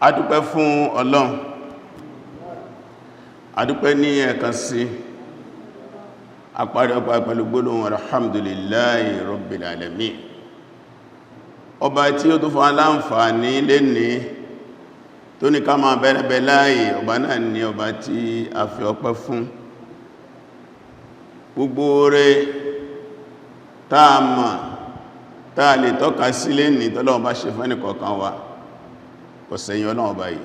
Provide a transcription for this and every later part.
Adúpẹ́ fún Ọlọ́run, adúpẹ́ ní ẹ̀kan sí àparí ọpá pẹ̀lú gbólóhùn alhamdulillahi rabbil alamin. Ọba tí ó tó fún aláǹfààní lénìí tó ní ká máa bẹ̀rẹ̀bẹ̀ láàyè, ọba náà ni ọba tí a fi ọpẹ́ fún. Gbogbo oore táa mọ̀, táa lè tọ́ka sí lénìí tọ́lọ́run bá ṣe fún ẹnìkọ̀ọ̀kan wa, kò sẹ́yìn Ọlọ́run ọba yìí.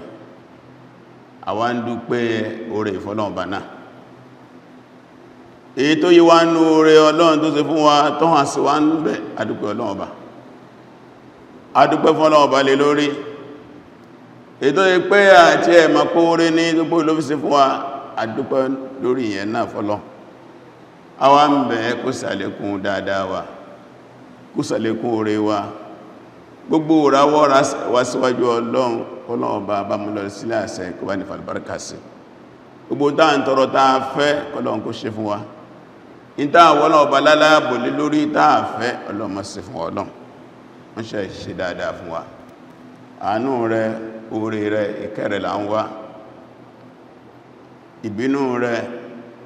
Àwa ń dúpẹ́ oore ìfọ́lọ́run ọba náà, èyí tó yí wá ń oore Ọlọ́run tó ṣe fún wa tó hàn sí wa ń bẹ̀. Adúpẹ́ Ọlọ́run ọba, adúpẹ́ fún Ọlọ́run ọba lé lórí èyí tó yí pé àti ẹ̀mọ̀ pé oore ní gbogbo ló fi ṣe fún wa. Adúpẹ́ lórí ìyẹn náà fọ́lọ́. Àwa ń bẹ̀ kó ṣàlékún dáadáa wa, kó ṣàlékún oore wa. Gbogbo ìrawọ́ wá síwájú Ọlọ́run, Ọlọ́run ọba bá mú lọ sílẹ̀ àṣẹ, kó bá ní fàlùbáríkà sí gbogbo táà ń tọrọ, táà fẹ́, Ọlọ́run kó ṣe fún wa. Ìta àwọn ọba lálábò lé lórí táà fẹ́, Ọlọ́run má ṣe fún. Ọlọ́run wọ́n ṣe ṣe dáadáa fún wa. Àánú rẹ, oore rẹ, ìkẹ́ rẹ là ń wá. Ìbínú rẹ,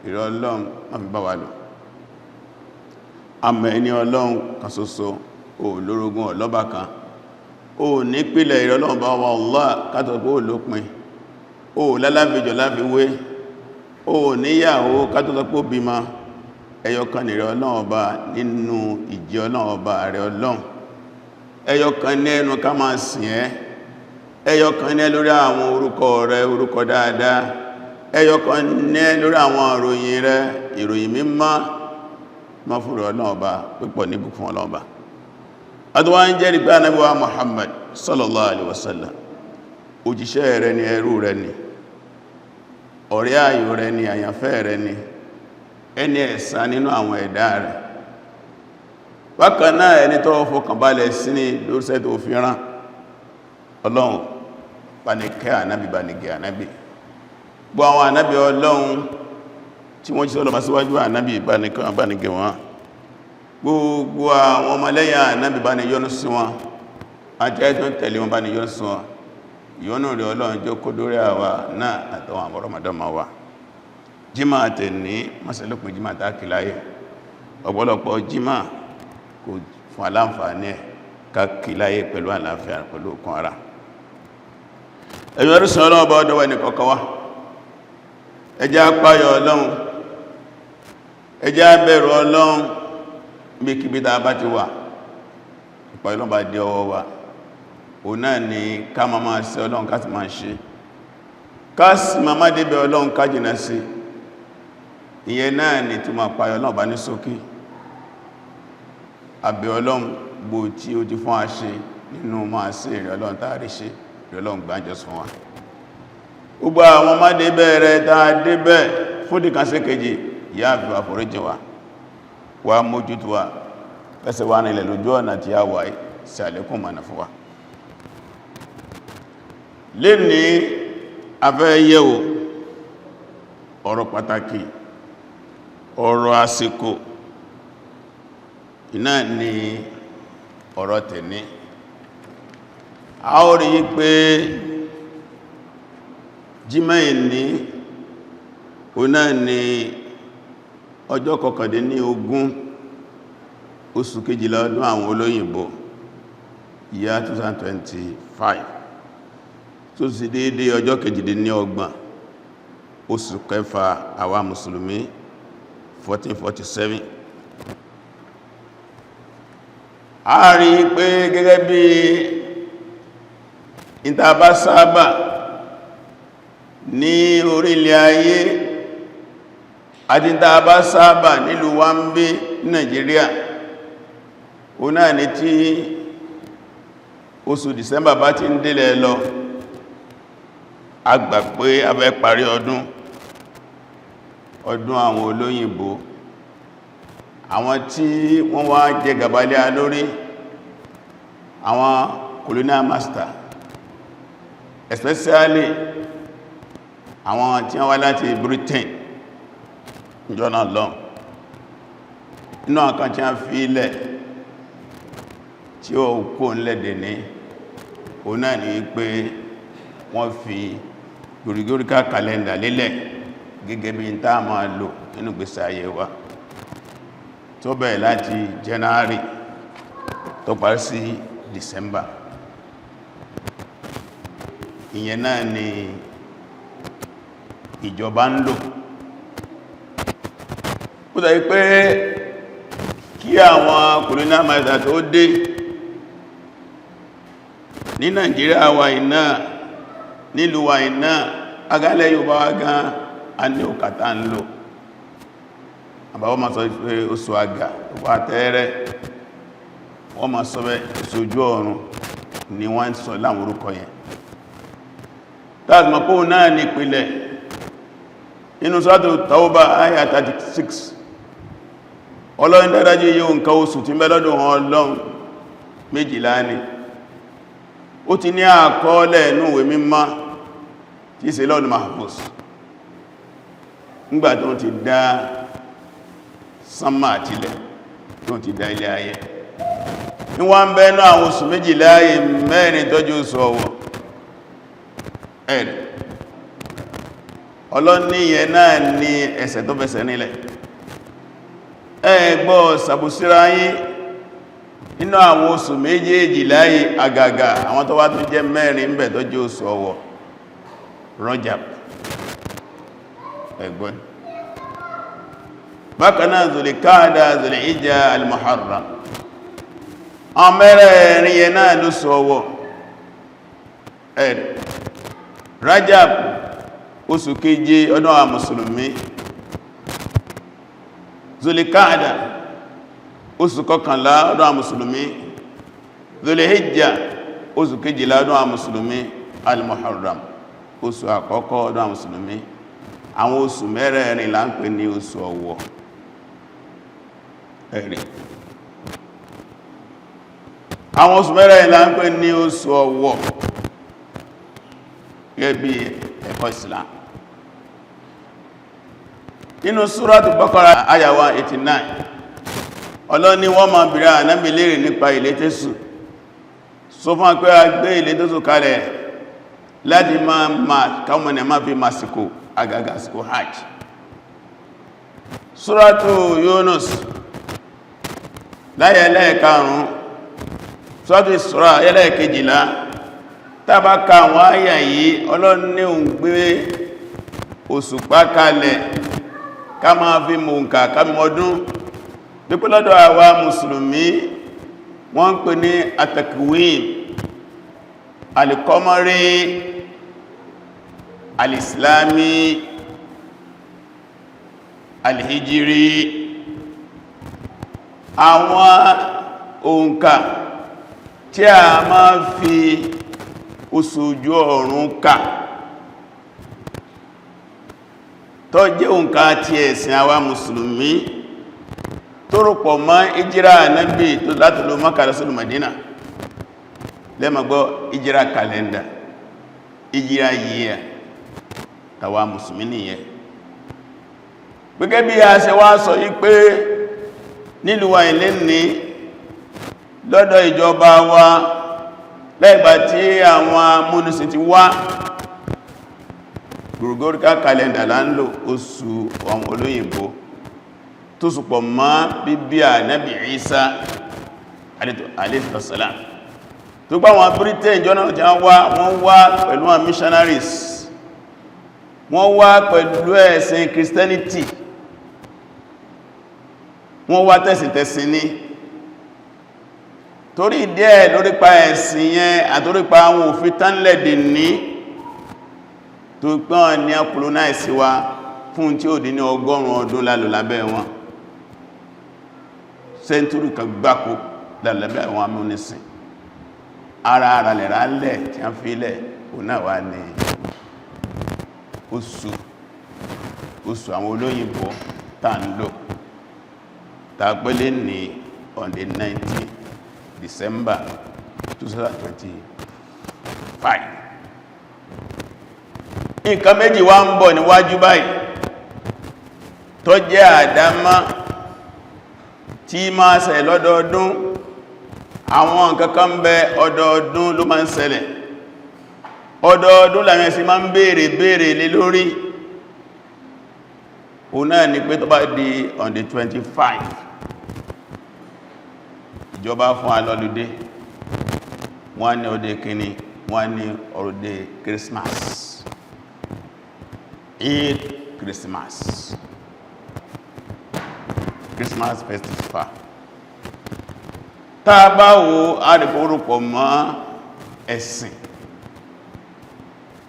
ìrọ̀ Ọlọ́run, má fi bá wa lò. Àmọ́ ẹni Ọlọ́run kan ṣoṣo, ò lórogún, ọlọ́bà kan, ò nípìlẹ̀, ìrọ̀ Ọlọ́run bá wa Allah, kátọ̀ pé ó lópin, ò láláfíjọ láfiwé, ò níyàwó kátọ̀ pé ó bímọ. Ẹyọkan nìrẹ̀ Ọlọ́run ọba nínú ìjẹ́ Ọlọ́run ọba rẹ̀. Ọlọ́run, ẹyọkan ní ẹnu ká máa sìn ẹ́, ẹyọkan ní lórí àwọn orúkọ rẹ̀, orúkọ dáadáa, ẹyọkan ní lórí àwọn ìròyìn rẹ̀, ìròyìn mímọ́ mọ́ fún Ọlọ́run ọba pípọ̀ ní bùkún Ọlọ́run ọba. Adúwá ń jẹ́rìí pé Ànábì wa Muhammad sallallahu alaihi wasallam, òjíṣẹ́ rẹ̀ ni, ẹrú rẹ̀ ni, ọ̀rẹ́ ayò rẹ̀ ni, àyànfẹ́ rẹ̀ ni, ẹni ẹ̀sà nínú àwọn ẹ̀dá rẹ̀. Bákan náà, ẹni tó fọkànbalẹ̀ sí ní lóríṣẹ́ tó fi rán. Ọlọ́run, bá ní kẹ́ Ànábì, bá ní gẹ̀ Ànábì, gbọ́ àwọn Ànábì Ọlọ́run tí wọ́n jíṣẹ́ ọlọ́mà síwájú Ànábì, bá ní kẹ́, bá ní gẹ̀ wọ́n. Gbogbo àwọn ọmọlẹ́yìn Ànábì, bá ní yọ́nú sí wọn, àti ẹ́ tó ń tẹ̀lé wọn, bá ní yọ́nú sí wọn. Ìyọ́nú rẹ̀, Ọlọ́run, jẹ́ kó dórí àwa náà àtàwọn àmọ́rọ̀mọdọ́mọ wa. Jímà tẹ̀ ní mọ́sẹ̀lọ́pìn jímà tákìláyé, ọ̀pọ̀lọpọ̀ jímà kò fún aláǹfààní ẹ̀ kákìláyé pẹ̀lú àlàáfíà, pẹ̀lú okun ara. Ẹ̀yọ́ ẹrùsùn Ọlọ́run bá ọdọ́wọ́ ẹni kọ̀ọ̀kan wá, ẹ jẹ́ á páyà Ọlọ́run, ẹ jẹ́ á bẹ̀rù Ọlọ́run bí kíbi tá a bá ti wà. Ìpáyà Ọlọ́run bá dé ọwọ́ wa, òun náà ni ká máa máa ṣe Ọlọ́run, ká sì máa ṣe, ká sì máa má débẹ̀ Ọlọ́run, ká jìnà sí. Ìyẹn náà ni tó máa páyà Ọlọ́run bá ní sókè. Àbẹ̀ Ọlọ́run, gbò tí ó ti fún a ṣe nínú máa sí ìrẹ̀ Ọlọ́run táàrí ṣe, ìrẹ̀ Ọlọ́run gbájọ́ sún wa. Gbogbo àwọn má débẹ̀ rẹ̀ táa débẹ̀ fúdìkan sí kejì, ìyá àfi wà foríjì wa, wà mójútó wa, fẹsẹ̀ wà nílẹ̀ lójú ọ̀nà tí a wà, sí àlékún mọ̀nà fún wa. Lè ní afẹ́ yẹ̀wò ọ̀rọ̀ pàtàkì, ọ̀rọ̀ àsìkò iná ni ọ̀rọ̀ tẹ̀ní. A ó rí pé jímọ̀ ìní o náà ni ọjọ́ 19 oṣù kejìlá ọdún àwọn olóyìnbó, year 2025, tó sì déédé ọjọ́ 28 oṣù kẹfà àwa mùsùlùmí, 1447. A rí pé gẹ́gẹ́ bí ìtàbá sábà ní orílẹ̀ ayé àti ìtàbá sábà nílùú wa ń bí Nàìjíríà, o náà ní tí oṣù December bá ti ń délẹ̀ lọ, a gbà pé a fẹ́ parí ọdún, ọdún àwọn olóyìnbó, àwọn tí wọ́n wá jẹ gàbálẹ̀ lórí, àwọn colonial master, especially àwọn tí wọ́n wá láti Britain jọ́nà lọ. Inú àkàn tí wọ́n fi ilẹ̀ tí ó kó ń lẹ́dẹ̀ ní o náà ní pé Wọ́n fi Gregorian calendar lélẹ̀ gẹ́gẹ́ bí n tá máa lò nínú ìgbésí ayé wa, tó bẹ̀rẹ̀ láti January tó parí sí December. Ìyẹn náà ni ìjọba ń lò. Ó sọ pé kí àwọn colonial master tó dé ní Nàìjíríà wa iná, nílùú wa iná, agálẹ̀ Yorùbá wa gan, a ní òkàtà ń lò. Àbáwọ́ ma sọ pé oṣù àgà wà tẹ́rẹ, wọ́n ma sọ bẹ́ oṣù ojú ọ̀run ni wọ́n sọ láwọn orúkọ yẹn. Tàbí pé náà ní ìpìlẹ̀ nínú Suratu Tawbah àyà 36, Ọlọ́run dádájú yíò nǹkan oṣù tí mẹ́lọ́dún Ọlọ́run 12 ni. Ó ti ní àkọọ́lẹ̀ inú ìwé mímọ́ tí í ṣe Lawhul Mahfuz, nígbà tó ti dá sánmà àtilẹ̀, tó ti dá ilé ayé, ní wọ́n ń bẹ́ẹ̀nú àwọn oṣù 12 ayé, mẹ́rin tọ́jú oṣù ọ̀wọ̀. Ẹ̀rẹ̀ ọlọ́níyẹ náà ní ẹsẹ̀ tó fẹsẹ̀ nílẹ̀. Ẹ gbọ́ sàbòsíra yín nínú àwọn oṣù méjèèjì láyé, àgàgà àwọn tó wá tó jẹ́ mẹ́rin ń bẹ tó jẹ́ oṣù ọ̀wọ̀, Rajab, ẹgbọ́n bákanáà Zulqa'da, Zulhijja, al-Muharram, àwọn mẹ́rẹ̀ẹ̀rin yẹn náà ló sọ ọwọ́. Ẹ̀rẹ̀ Rajab, oṣù keje ọdún àwọn mùsùlùmí, Zulqa'da, oṣù kọkànlá ọdún àwọn mùsùlùmí, Zulhijja, oṣù kejìlá ọdún àwọn mùsùlùmí, al-Muharram, oṣù àkọ́kọ́ ọdún àwọn mùsùlùmí. Àwọn oṣù mẹ́rẹ̀ẹ̀rin là ń pè ní oṣù ọ̀wọ̀. Ẹ̀rìn àwọn oṣù mẹ́rẹ̀ẹ̀rin là ń pè ní oṣù ọ̀wọ̀ gẹ́gẹ́ bí ẹ̀kọ́ Islam. Nínú Súrátù Baqara àyà 189, Ọlọ́ni wọ́n máa bèèrè Ànábì léèrè nípa ìlétésù. Sọ fún pé a gbé ìlétésù kalẹ̀ láti máa ma káwọn ẹ̀mà fi masìkò, àgàgà àsìkò hajj. Súrátù Yunus láyé ẹlẹ́ẹ̀karùn, Súrátù Isra ẹlẹ́ẹ̀kejìlá, tàbá ka àwọn àyà yìí, Ọlọ́run ní òun gbé òṣùpá kalẹ̀ ká máa fi mọ̀ ǹkà ká mọ́dún pípẹ́. Lọ́dọ̀ àwa mùsùlùmí, wọ́n ń pè ní atakwim alikọ́mọ́rí alìsìlámi alìhíjírí, àwọn òǹkà tí a máa fi oṣù ojú ọ̀run kà, tó jẹ́ òǹkà tí ẹ̀sìn àwa mùsùlùmí, tó rọ̀pọ̀ mọ́ ìjírà Ànábì tó láti lọ Mákà lọ sí Mádínà. Lẹ́mọ̀gbọ́ ìjírà calendar, ìjírà year tàwa mùsùlùmí nìyẹn. Gẹ́gẹ́ bí a ṣe wá sọ yí pé nílùú wa ilé ní lọ́dọ̀ ìjọba wa, lẹ́gbà tí àwọn amúnisìn ti wá, Gregorian calendar là ń lò, oṣù àwọn olóyìnbó tó sùpọ̀ mọ́ bíbí Ànábì Ìsá alayhi salam. Tó gbá wọn Britain jọ́nà tí wọ́n wá, wọ́n wá pẹ̀lú àwọn missionaries, wọ́n wá pẹ̀lú ẹ̀sìn Christianity, wọ́n wá tẹ̀sìn ní torí díẹ̀ lórípa ẹ̀sìn yẹn àtorípa àwọn òfin tánlẹ̀dì ní tó pọ́n ní colonize wa fún tí ó dín ní 100 ọdún lálò lábẹ́ wọn, century kan gbáko lábẹ́ àwọn amúnisìn. Ara ara lẹ̀ rálẹ̀ tí a fi lẹ̀ ò náà wá ní oṣù oṣù àwọn olóyìnbó tá ń lò, tàpẹ́lẹ̀ ní on the 19 December 2025. Nǹkan méjì wá ń bọ̀ níwájú báyìí tó jẹ́ àdámá tí máa ṣẹlẹ̀ lọ́dọọdún. Àwọn nǹkan kan bẹ, ọdọọdún ló máa ń ṣẹlẹ̀. Ọdọọdún làwọn ẹ̀sìn máa ń béèrè béèrè lé lórí. O náà ni pé tó bá di on the 25, ìjọba fún alọ́lùdé, wọ́n ní ọdẹ kíní, wọ́n ní ọdẹ Christmas, Eid Christmas, Christmas festival. Tá a bá wo àrífò mọ́ ẹ̀sìn,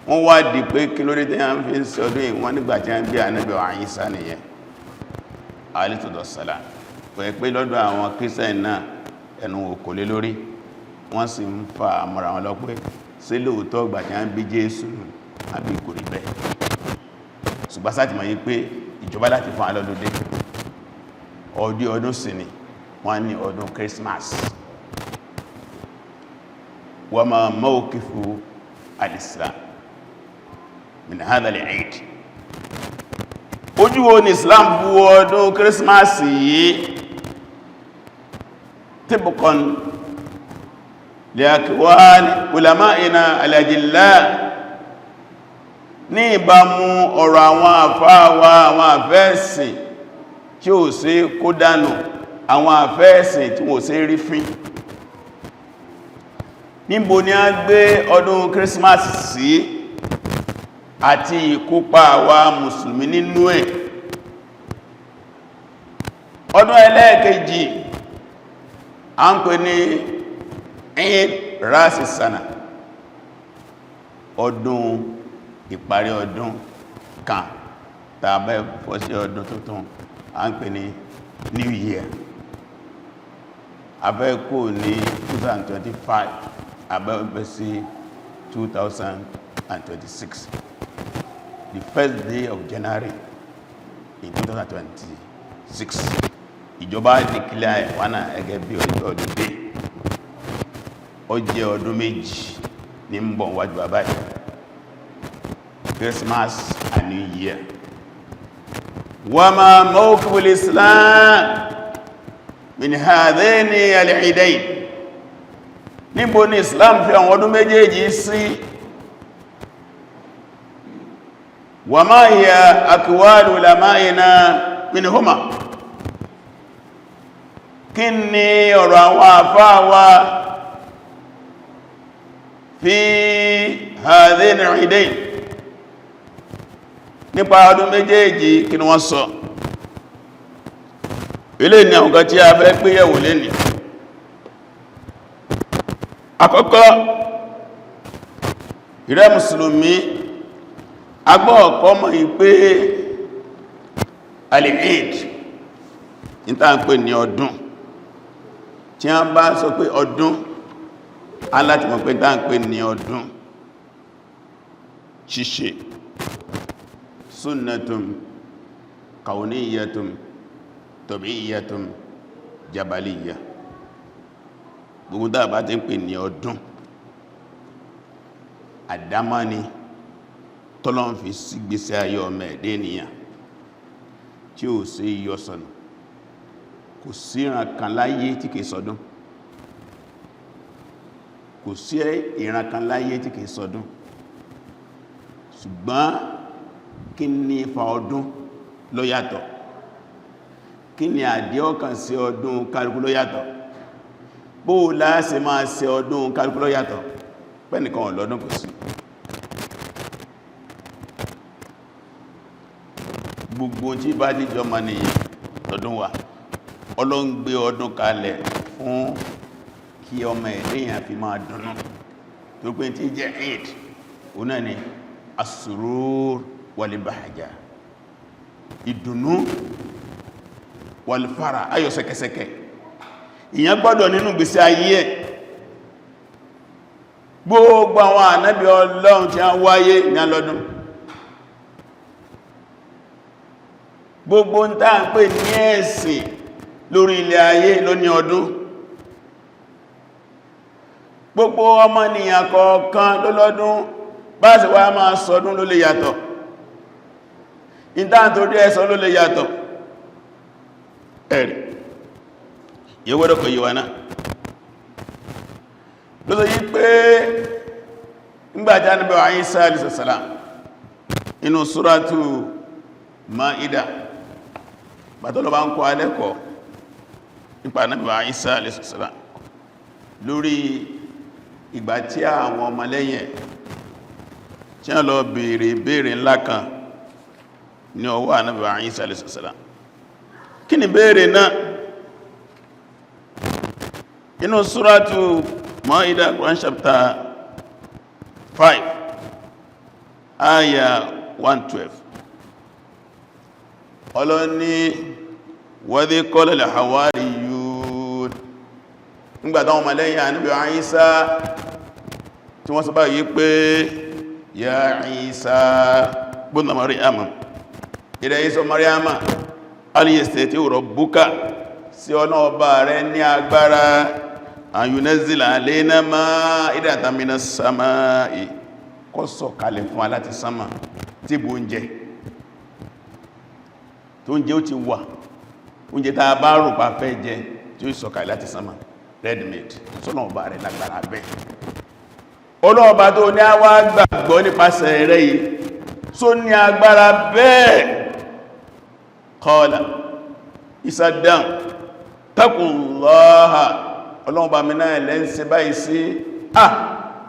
wọ́n wá di pé kí lórí tí a ń fi ń ṣe ọdún yìí? Wọ́n nígbà tí a ń bí Ànábì Ìsá nìyẹn, alayhi salam. Pẹ̀ pé lọ́dọ̀ àwọn Kírísítẹ̀nì náà, ẹnu òkò lé lórí, wọ́n sì ń fa àmọ́ra wọn lọ pé sí lóòótọ́ ìgbà tí a ń bí Jésù àbí kò rí bẹ́ẹ̀. Ṣùgbọ́n sáà ti mọ̀ yí pé ìjọba láti fún alọ́lódé ọdún, ọdún sí ni wọ́n ní ọdún Christmas. Wa ma mawqifu al-Islam min hadha al-Eid? Ojú wo ni Islam bu ọdún Christmas yìí? Tibqan li aqwali ulama'ina al-ajilla, ní ìbámu ọ̀rọ̀ àwọn àfáà wa, àwọn àfẹ́ẹ̀sìn tí ó ṣe kó dànù, àwọn àfẹ́ẹ̀sìn tí wọ́n ṣe rí fín. Níbo ni a gbé ọdún Christmas sí àti ìkópa àwa mùsùlùmí nínú ẹ̀? Ọdún ẹlẹ́ẹ̀kejì a ń pè ní Eid Rasi Sana, ọdún ìparí ọdún kan tàbí fọ́ sí ọdún tuntun, a ń pè ní New Year. Abẹ́kò ní 2025, abẹ́bẹ́ sí 2026, the first day of January in 2026, ìjọba declare ẹ̀wánà ẹgẹ́ bí ọjọ́ ọdún dé. Ó jẹ́ ọdún méjì ní ń bọ̀ wájú bàbá yìí, Christmas and New Year. Wa ma mawqiful Islam min hadhaini al-eidain? Níbo ni Islam fi àwọn ọdún méjèèjì sí? Wa ma hiya aqwalu ulama'ina minhuma? Kí ni ọ̀rọ̀ àwọn àfáà wa fi hadhaini al-eidain nípa ọdún méjèèjì? Kí ni wọ́n sọ? Ilé ni àwọn kan tí a fẹ́ gbéyẹ̀wò lénìí. Àkọ́kọ́, ìrẹ́ mùsùlùmí, agbọ́ ọ̀kọ́ mọ̀ ìpé al-Eid ní tá ń pè ní ọdún. Tí a bá sọ pé ọdún, aláti mọ̀ pé tá ń pè ní ọdún ṣíṣe, sunnatun kauniyyatun tabi'iyyatun jabaliyya. Gbogbo tá bá ti ń pè ní ọdún, àdámọ́ ni tọ́lọ́n fi sígbésí ayé ọmọ ẹ̀dẹ́ ènìyàn tí ó sí yọ sọnù. Kò sí ìran kan láyé tí kìí sọdún. Kò sí ìran kan láyé tí kìí sọdún. Ṣùgbọ́n kí ní fa ọdún ló yàtọ̀, kí ni àdí ọkàn sí ọdún kálukú ló yàtọ̀, bó láṣe máa ṣe ọdún kálukú ló yàtọ̀. Pẹ́nìkan ọlọ́dún kò sí. Gbogbo tí bá jíjọ ma nìyàn lọ́dún wà. Ọlọ́run gbé ọdún kalẹ̀ fún kí ọmọ ẹ̀dẹ́yàn fi máa dùnnú, tó pé tí jẹ́ Eid o náà ni as-surur wal-bahja, ìdùnnú, wal-farah, ayọ̀ sẹ́kẹsẹ́kẹ. Ìyẹn gbọ́dọ̀ nínú gbèsè ayé ẹ̀. Gbogbo àwọn ànábì Ọlọ́run tí a wáyé ní alọ́dún, gbogbo ń tàà ń pè ní ẹ̀sìn lórí ilẹ̀ ayé ló ní ọdún. Gbogbo ọmọnìyàn kọ̀ọ̀kan ló lọ́dún. Bá sì wá máa sọdún ló lè yàtọ̀, ìtàn torí ẹ̀sọ́ ló lè yàtọ̀. Ẹ̀rì yíwọ́dọ̀ kò yíwa náà ló sọ yí pé Nígbàtí Ànábì Ìsá alayhi salam, inú Suratu Maida, bàtọ́lọ bá ń kọ́ alẹ́kọ̀ọ́ nípa Ànábì Ìsá alayhi salam lórí ìgbà tí àwọn ọmọlẹ́yìn tí wọ́n lọ béèrè béèrè ńlá kan ní ọwọ́ Ànábì Ìsá alayhi salam. Kí ni béèrè náà? Inú Suratu Maida, Quran chapter 5 aya 112, Ọlọ́ni wa idh qala al-hawariyun, nígbàtí àwọn ọmọlẹ́yìn Ànábì Ìsá tí wọ́n sọ báyìí pé, ya Ìsá ibn Maryam, ìrẹ̀ Ìsá Maryama, hal yastati'u rabbuka, sí ọlọ́ọ̀bá rẹ̀ ní agbára, an yunazzila alayna ma'idatan minas sama'i, kó sọ̀kalẹ̀ fún wa láti sánmà tí bó oúnjẹ tó oúnjẹ ó ti wà, oúnjẹ tá a bá rò pa fẹ́ jẹ, tí ó sọ̀kalẹ̀ láti sánmà ready made? Sọ́nà rẹ̀ lágbára bẹ́ẹ̀? Ọlọ́ọ̀bá tó ní a wá gbàgbọ́ nípasẹ̀ rẹ̀ yìí, só ní agbára bẹ́ẹ̀? Qala, Ìsá dáhùn, taqullaha, ọlọ́ọ̀bá mi náà lẹ́ ń ṣe báyìí sí. Ah,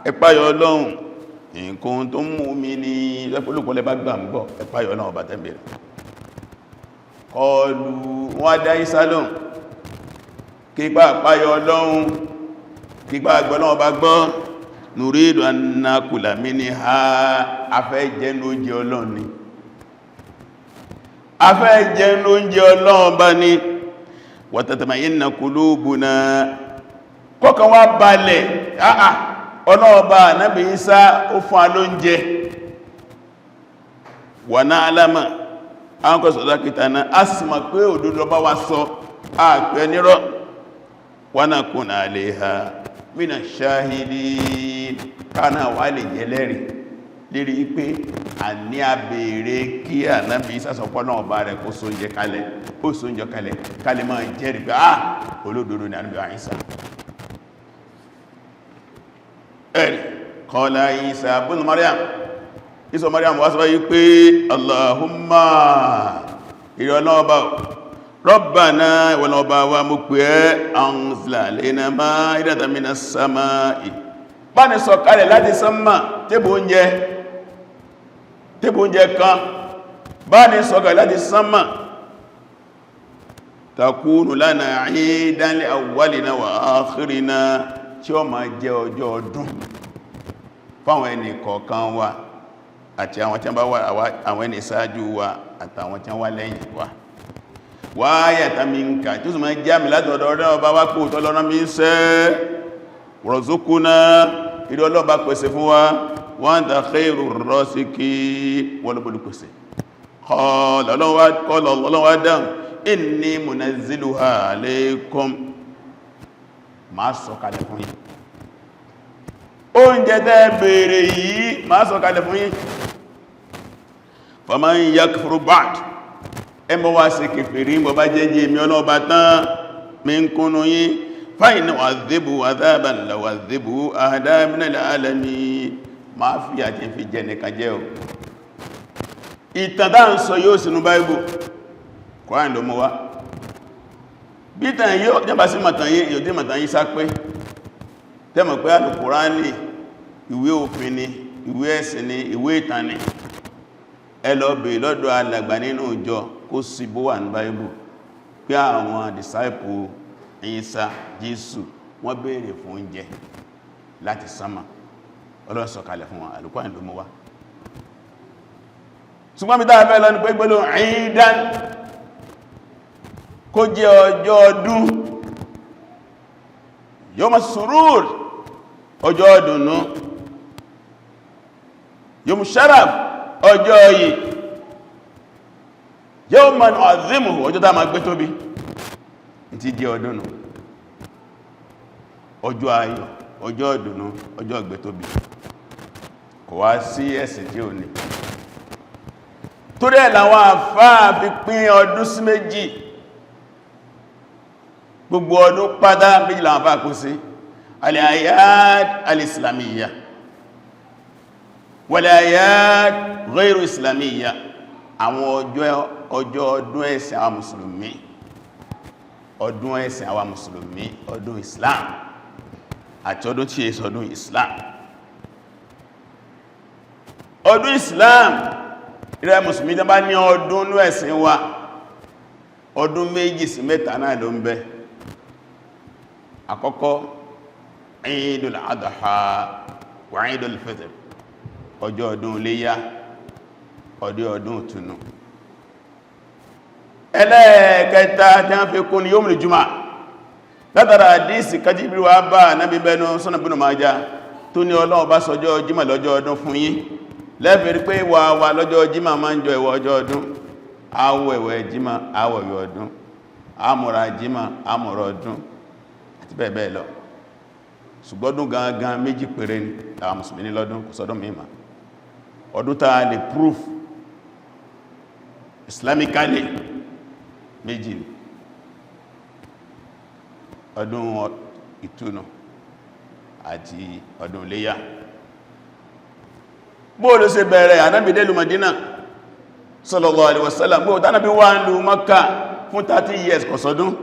ẹ páyà Ọlọ́run, in kuntum mu'minin, lẹ́pọ̀lọpọ̀lẹ́ bá gbà ń gbọ́, ẹ páyà Ọlọ́run ọba tẹ́bẹ̀rẹ̀. Qalu, wọ́n dá Ìsá lóhùn, kípa àpáyọ Ọlọ́run, kípa àgbọ́lọ́wọ́ bá gbọ́, nuridu an nakula minha, afẹ́ jẹ oúnjẹ Ọlọ́run ni, afẹ́ jẹ oúnjẹ Ọlọ́run bá ní, wa tatma'inna qulubuna, kọ́kàn wá balẹ̀, àà ọlọ́ọ̀bá Ànábì Ìsá ó fún alóúnjẹ, wa na'lama an qad sadaqtana, a sì mọ̀ pé òdodo bá wa sọ, àpẹ nírọ́, wa nakuna alayha mina shahidin, káàná wà lè jẹ́ lẹ́rìí lérí pé a ní a bèèrè kí Ànábì Ìsá sọpọ̀ náà bá rẹ̀ kó sóúnjẹ kalẹ̀, ó sóúnjẹ kalẹ̀, kalẹ̀ máa jẹ́rìí pé ah, olódodo ni Ànábì Ìsá. Ẹ̀rì qala Ìsá ibn Maryam, Ìsá Maryam wá sọ yí pé, Allahumma, ìrẹ̀ ọlọ́ọ̀bá, Rabbana, ìwọ̀n ọba wa, mú pé anzil alayna ma'idatan minas sama'i, bá ní sọ kalẹ̀ láti sánmà tébù oúnjẹ, tébù oúnjẹ kan, bá ní sọ kalẹ̀ láti sánmà, takunu lana 'idan li awwalina wa akhirina, tí ó máa jẹ́ ọjọ́ ọdún fáwọn ẹni kọ̀ọ̀kan wa àti àwọn tí wọ́n bá wà, àwọn ẹni ṣáájú wa àtàwọn tí wọ́n wá lẹ́yìn wa, wa ayatan minka, tí ó sì máa jẹ́ àmì láti ọ̀dọ̀ ọ̀dọ̀ ọba wá kó tọ́lọ́rán mi sẹ́, warzuqna, ìrẹ́ ọlọ́ba pèsè fún wa, wa anta khairur rasiqin, wọ́n ló pèsè. Qala, Ọlọ́run dáhùn, inni munazziluha alaykum, máa sọ kalẹ̀ fún yín oúnjẹ tẹ́ bèèrè yìí, máa sọ kalẹ̀ fún yín. Faman yakfur ba'd, ẹmọ́ wá sí kèfèrí mọ́ bá jẹ́jẹ́ mi ọlọ́ọ̀bá tán mi ń kúnnú yín, fa inni u'adhibuhu 'adhaban la u'adhibuhu ahadan minal alamin, máa fi àti fi jẹ nìkan jẹ́ o. Ìtàn tá ń sọ yóò sínú Báíbù, Kùránì ló mú wá. Bí tàn yóò jẹ́bà sí màtàn yí, èyàn tí màtàn yí sá pé tẹ́mọ̀ pé Al-Kùránì ìwé òfin ni, ìwé ẹ̀sìn ni, ìwé ìtàn ni. Ẹ lọ bèèrè lọ́dọ̀ alàgbà nínú ìjọ kó sì bó wà ní Báíbù pé àwọn disciple Ìsá Jésù wọ́n béèrè fún oúnjẹ láti sánmà, Ọlọ́run sọ̀kalẹ̀ fún wọn. Al-Kùránì ló mú wá. Ṣùgbọ́n mi dáa fẹ́ lọ ní pé gbólóhùn ìdán, kó jẹ́ ọjọ́ ọdún, yawma surur, ọjọ́ ọdùnnú, yawmu sharaf, ọjọ́ yìí, yawma nu'azzimuhu, ọjọ́ tá ma gbé tóbi tí jẹ́ ọdún nù, ọjọ́ ayọ̀, ọjọ́ ọdùnnú, ọjọ́ gbé tóbi. Kò wá sí ẹ̀sìn tí ò ní. Torí ẹ̀ làwọn àfáà fi pín ọdún sí méjì. Gbogbo ọdún pátá, méjì làwọn àfáà kó sí: al-a'yad al-islamiyya. Wal a'yad ghayru islamiyya, àwọn ọjọ́ ọdún ẹ̀sìn àwọn mùsùlùmí, ọdún ẹ̀sìn àwọn mùsùlùmí, ọdún Islam àti ọdún tí è sọdún Islam. Ọdún Islam ìrẹ́ mùsùlùmí, tó bá ní ọdún ní ẹ̀sìn wa, ọdún méjì sí mẹ́ta náà ló ń bẹ. Àkọ́kọ́, Eidul Adha wa Eidul Fitr, ọjọ́ ọdún iléyá, ọdún ọdún ìtúnu. Ẹlẹ́ẹ̀kẹta tí wọ́n fi kún ní yawmul Jumu'ah, látara àdísì kájíbírí wa bá nábi bẹnu sọ́nà bínú máa já tó ní Ọlọ́run bá sọjọ́ jímọ̀ lọ́jọ́ ọdún fún yín. Lẹ́fẹ̀ẹ́ pé wà wà lọ́jọ́ jímọ̀ máa ń jọ ìwọ̀ ọjọ́ ọdún, àwọ̀ ẹ̀wẹ̀ jímọ̀, àwọ̀ ìwẹ̀ ọdún, àmúra jímọ̀, àmúra ọdún àti bẹ́ẹ̀ bẹ́ẹ̀ lọ. Ṣùgbọ́dún gangan méjì péré ní àwọn mùsùlùmí ní lọ́dún, kò sọdún mímọ̀. Ọdún tá lè proof islamically, méjì ni: ọdún ìtúnu àti ọdún iléyá. Bóòlù ṣe bẹ̀rẹ̀? Ànábì dé ìlú Madina sallallahu alaihi wasallam. Bóò tánàbí wà ń lu Mákkà fún 30 years, kò sọdún.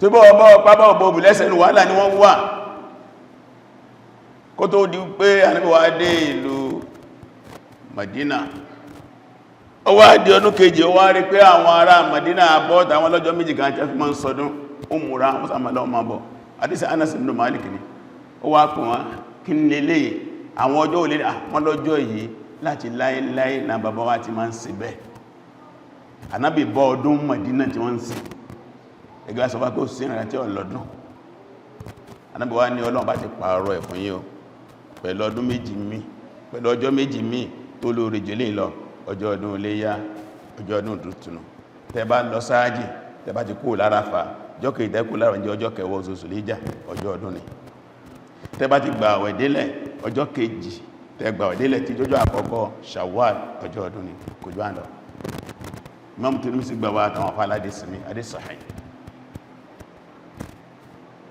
Tó bọ́ ọbọ́ pápá ọbọ̀ òbìlẹ́sẹ̀ ní wàhálà ni wọ́n wà, kó tó di pé Ànábì wá dé ìlú Madina. Ó wá di ọdún kejì, ó wá rí pé àwọn ará Madina àbọ́ta àwọn lọ́jọ́ méjì kan tí a fi máa ń sọdún. Ó múra wọ́n sàmàlá ọmọ bọ̀. Àdísì Anas ibn Malik ni ó wá pè wọ́n, kí ní lè àwọn ọjọ́ olè àwọn lọ́jọ́ yìí láti láíláí na bàbá wa ti máa ń ṣe bẹ́ẹ̀. Ànábì bọ́ ọdún Madina tí wọ́n ń ṣe. Ẹgbẹ́ sọ bá kó sí ìrìnà tí ọlọ́dún. Ànábì wá ní Ọlọ́run bá ti pààrọ̀ ẹ̀ fún yín o, pẹ̀lú ọdún méjì mí, pẹ̀lú ọjọ́ méjì mí tó lóore jù lè lọ: ọjọ́ ọdún iléyá, ọjọ́ ọdún tuntun. Tẹ́ bá lọ sáájì, tẹ́ bá ti kú l'Áráfà, ọjọ́ kejì tẹ́ kú lára jẹ́ ọjọ́ kẹwàá oṣù Zulhijjah, ọjọ́ ọdún ni. Tẹ́ bá ti gbà àwẹ̀ délẹ̀, ọjọ́ kejì tẹ́ gbà àwẹ̀ délẹ̀ tí jọjọ́ àkọ́kọ́ Shawwal, ọjọ́ ọdún ni. Kò jù àlọ́. Imam Tirmidhi gbà wá, àtàwọn afá aládé sinmi adé sahih.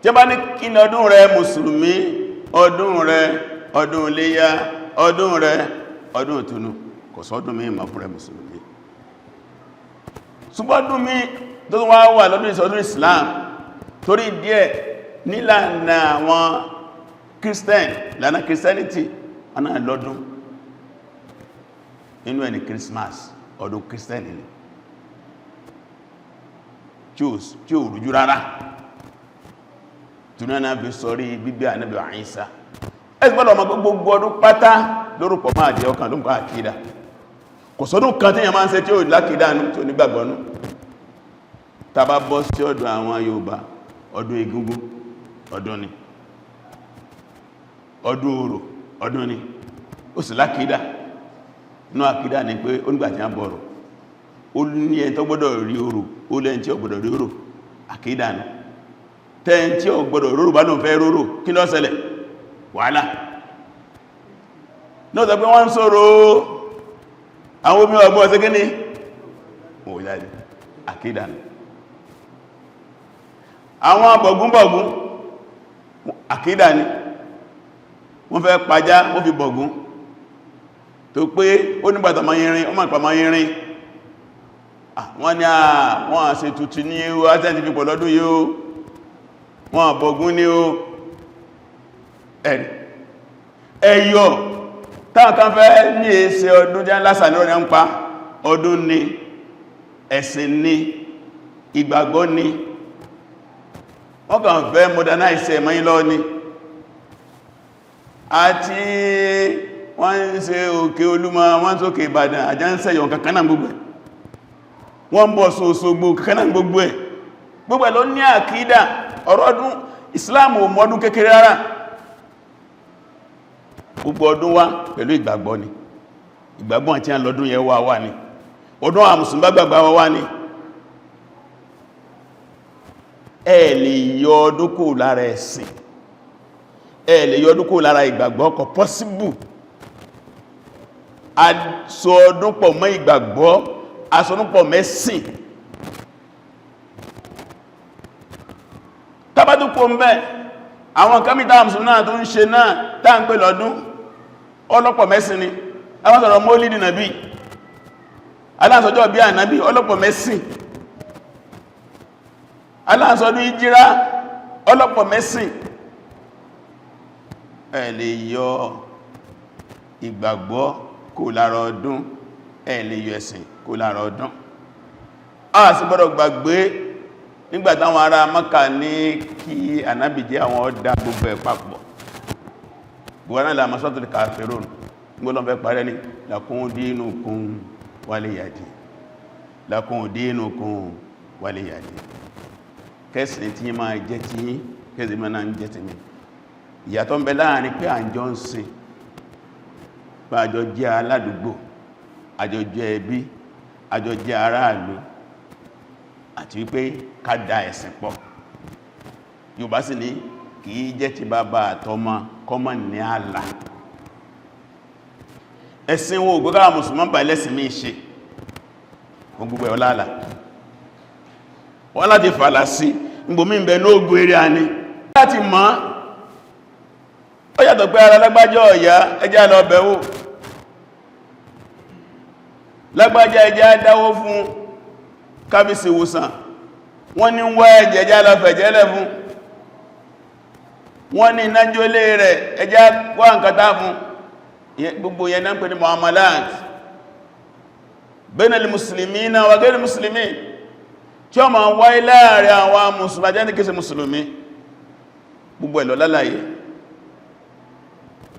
Tí a bá ní kí ní ọdún rẹ mùsùlùmí, ọdún rẹ, ọdún iléyá, ọdún rẹ, ọdún ìtúnu. Kò sọ́dún mí ma fún rẹ mùsùlùmí. Ṣùgbọ́dún mí tó wá wà lọ́dún ìsọdún Islam, torí díẹ̀ nílànà àwọn Christian, lànà Christianity aná lọ́dún inú ẹni Christmas, ọdún Christian ni tí ó rújú rárá, túnánà fi sọrí bíbí Ànábì Ìsá. Ẹgbọ́dọ̀ ọmọ gbogbo ọdún pátá lórúkọ máa jẹ ọkàn ló ń kọ́ àkídà. Kò sọ́dún kan tí yàn máa ń ṣe tí ó lákìdá nú, tí ó nígbàgbọ́nú. Tá bá bọ́ sí ọ̀dọ̀ àwọn Yorùbá, ọdún Egúngún ọdún ni, ọdún Orò ọdún ni, ó sì lákìdá inú. Àkídà ni pé ó nígbà tí a bọ̀rọ̀, ó ní ẹni tó gbọ́dọ̀ rí orò, ó lẹ́ni tí ó gbọ́dọ̀ rí orò. Àkídà ni. Tẹ́ni tí ó gbọ́dọ̀ rórò bá lóun fẹ́ rórò, kí ló ṣẹlẹ̀? Wàhálà náà sọ pé wọ́n ń sọ̀rọ̀ àwọn omi ọgbọ́n ọ̀sẹ́ gíní àkídà ni. Àwọn bọ̀gúnbọ̀gún, àkídà ni. Wọ́n fẹ́ pàjá, wọ́n fi bọ̀gún tó pé ó nígbàtà ma yìnrin, ọmọ ìpàmà yìnrin. Wọ́n ní àwọn àṣẹ tuntun ní ó ásẹ́ntì fi pọ̀ lọ́dún yóò, wọ́n bọ̀gún ní ó ẹ̀yọ̀ táwọn kan fẹ́ ní èsẹ ọdún jẹ́ lásà ní ọ̀rẹ́ ń pa ọdún ní ẹ̀sìn ní ìgbàgbọ́ ní. Wọ́n kàn fẹ́ modernize ẹ̀mọ́ lọ ní àti wọ́n ń ṣe òkè Olúmọ, wọ́n sókè Ìbàdàn, àjá ń sẹ́yọ̀ kankaná gbogbo ẹ̀. Wọ́n ń bọ̀ Òṣogbo, kankaná gbogbo ẹ̀. Gbogbo ẹ̀ ló ní àkídà. Ọ̀rọ̀ ọdún Islam ò mọ́dún kékeré rárá. Gbogbo ọdún wá pẹ̀lú ìgbàgbọ́ ni. Ìgbàgbọ́ àti àlọ́dún yẹn wà wà ní ọdún àwọn mùsùlùmí bá gbàgbà wà ní. Ẹ lè yọ ọdún kò lára ẹ̀sìn, ẹ lè yọ ọdún kò lára ìgbàgbọ́, kò possible. Aṣọ ọdún pọ̀ mọ́ ìgbàgbọ́, aṣọ ọdún pọ̀ mẹ́sìn. Tàbátúkò ń bẹ́ àwọn kẹ́mítà mùsùlùmí náà tó ń ṣe náà tá ń pè lọ́dún. Ọlọ́pọ̀ mẹ́sìn ni. Àwọn sọ̀rọ̀ mólídì nàbí, aláǹsọjọ́ bí ànábì, ọlọ́pọ̀ mẹ́sìn. Aláǹsọdún ìjírá, ọlọ́pọ̀ mẹ́sìn. Ẹ lè yọ ìgbàgbọ́ kó lára ọdún, ẹ lè yọ ẹ̀sìn kó lára ọdún. A sì gbọ́dọ̀ gbàgbé nígbàtàwọn ará Mákà ní kí ànábì jẹ́ àwọn ọdá gbogbo ẹ̀ papọ̀. Buhari la masatul kafirun gbọ́lọ́n fẹ́ parẹ́ ní lakum dinukum waliyadin, lakum dinukum waliyadin. Kẹsìn tí máa jẹ́ tí kẹsìn máa náà jẹ́ tí mi. Ìyàtọ̀ ń bẹ láàrin pé àjọ ń sìn, pé àjọ jẹ́ aládùúgbò, àjọ jẹ́ ẹbí, àjọ jẹ́ aráàlú, àti wípé ká da ẹ̀sìn pọ̀. Yorùbá sì ní kìí jẹ́ ti bàbá àtọmọ kọmọ ní àlà. Ẹ̀sìn wo gbogbo àwọn mùsùlùmí bá ẹlẹ́sìn mí ṣe gbogbo ẹ̀ ọlá wọ́n láti fàlà sí ìgbòmí ìbẹ̀ ní ogun eré a ní láti mọ́. Ó yàtọ̀ pé ara lágbájá ọ̀yá, ẹjá lọ bẹ̀wò lágbájá, ẹjá dáwó fún kábísì ìwòsàn. Wọ́n ní wá ẹ̀jẹ̀, ẹjá lọ fẹ̀jẹ́lẹ̀ fún. Wọ́n ní ìnájólé rẹ̀, ẹjá wá nǹkan fún. Gbogbo yẹn náà ń pè ní muamalat bainal muslimina wa ghairi muslimin, tí ó ma wáyé láàrin àwọn mùsùlùmí àti ẹni kìí ṣe mùsùlùmí. Gbogbo ẹ̀lọ lálàyé.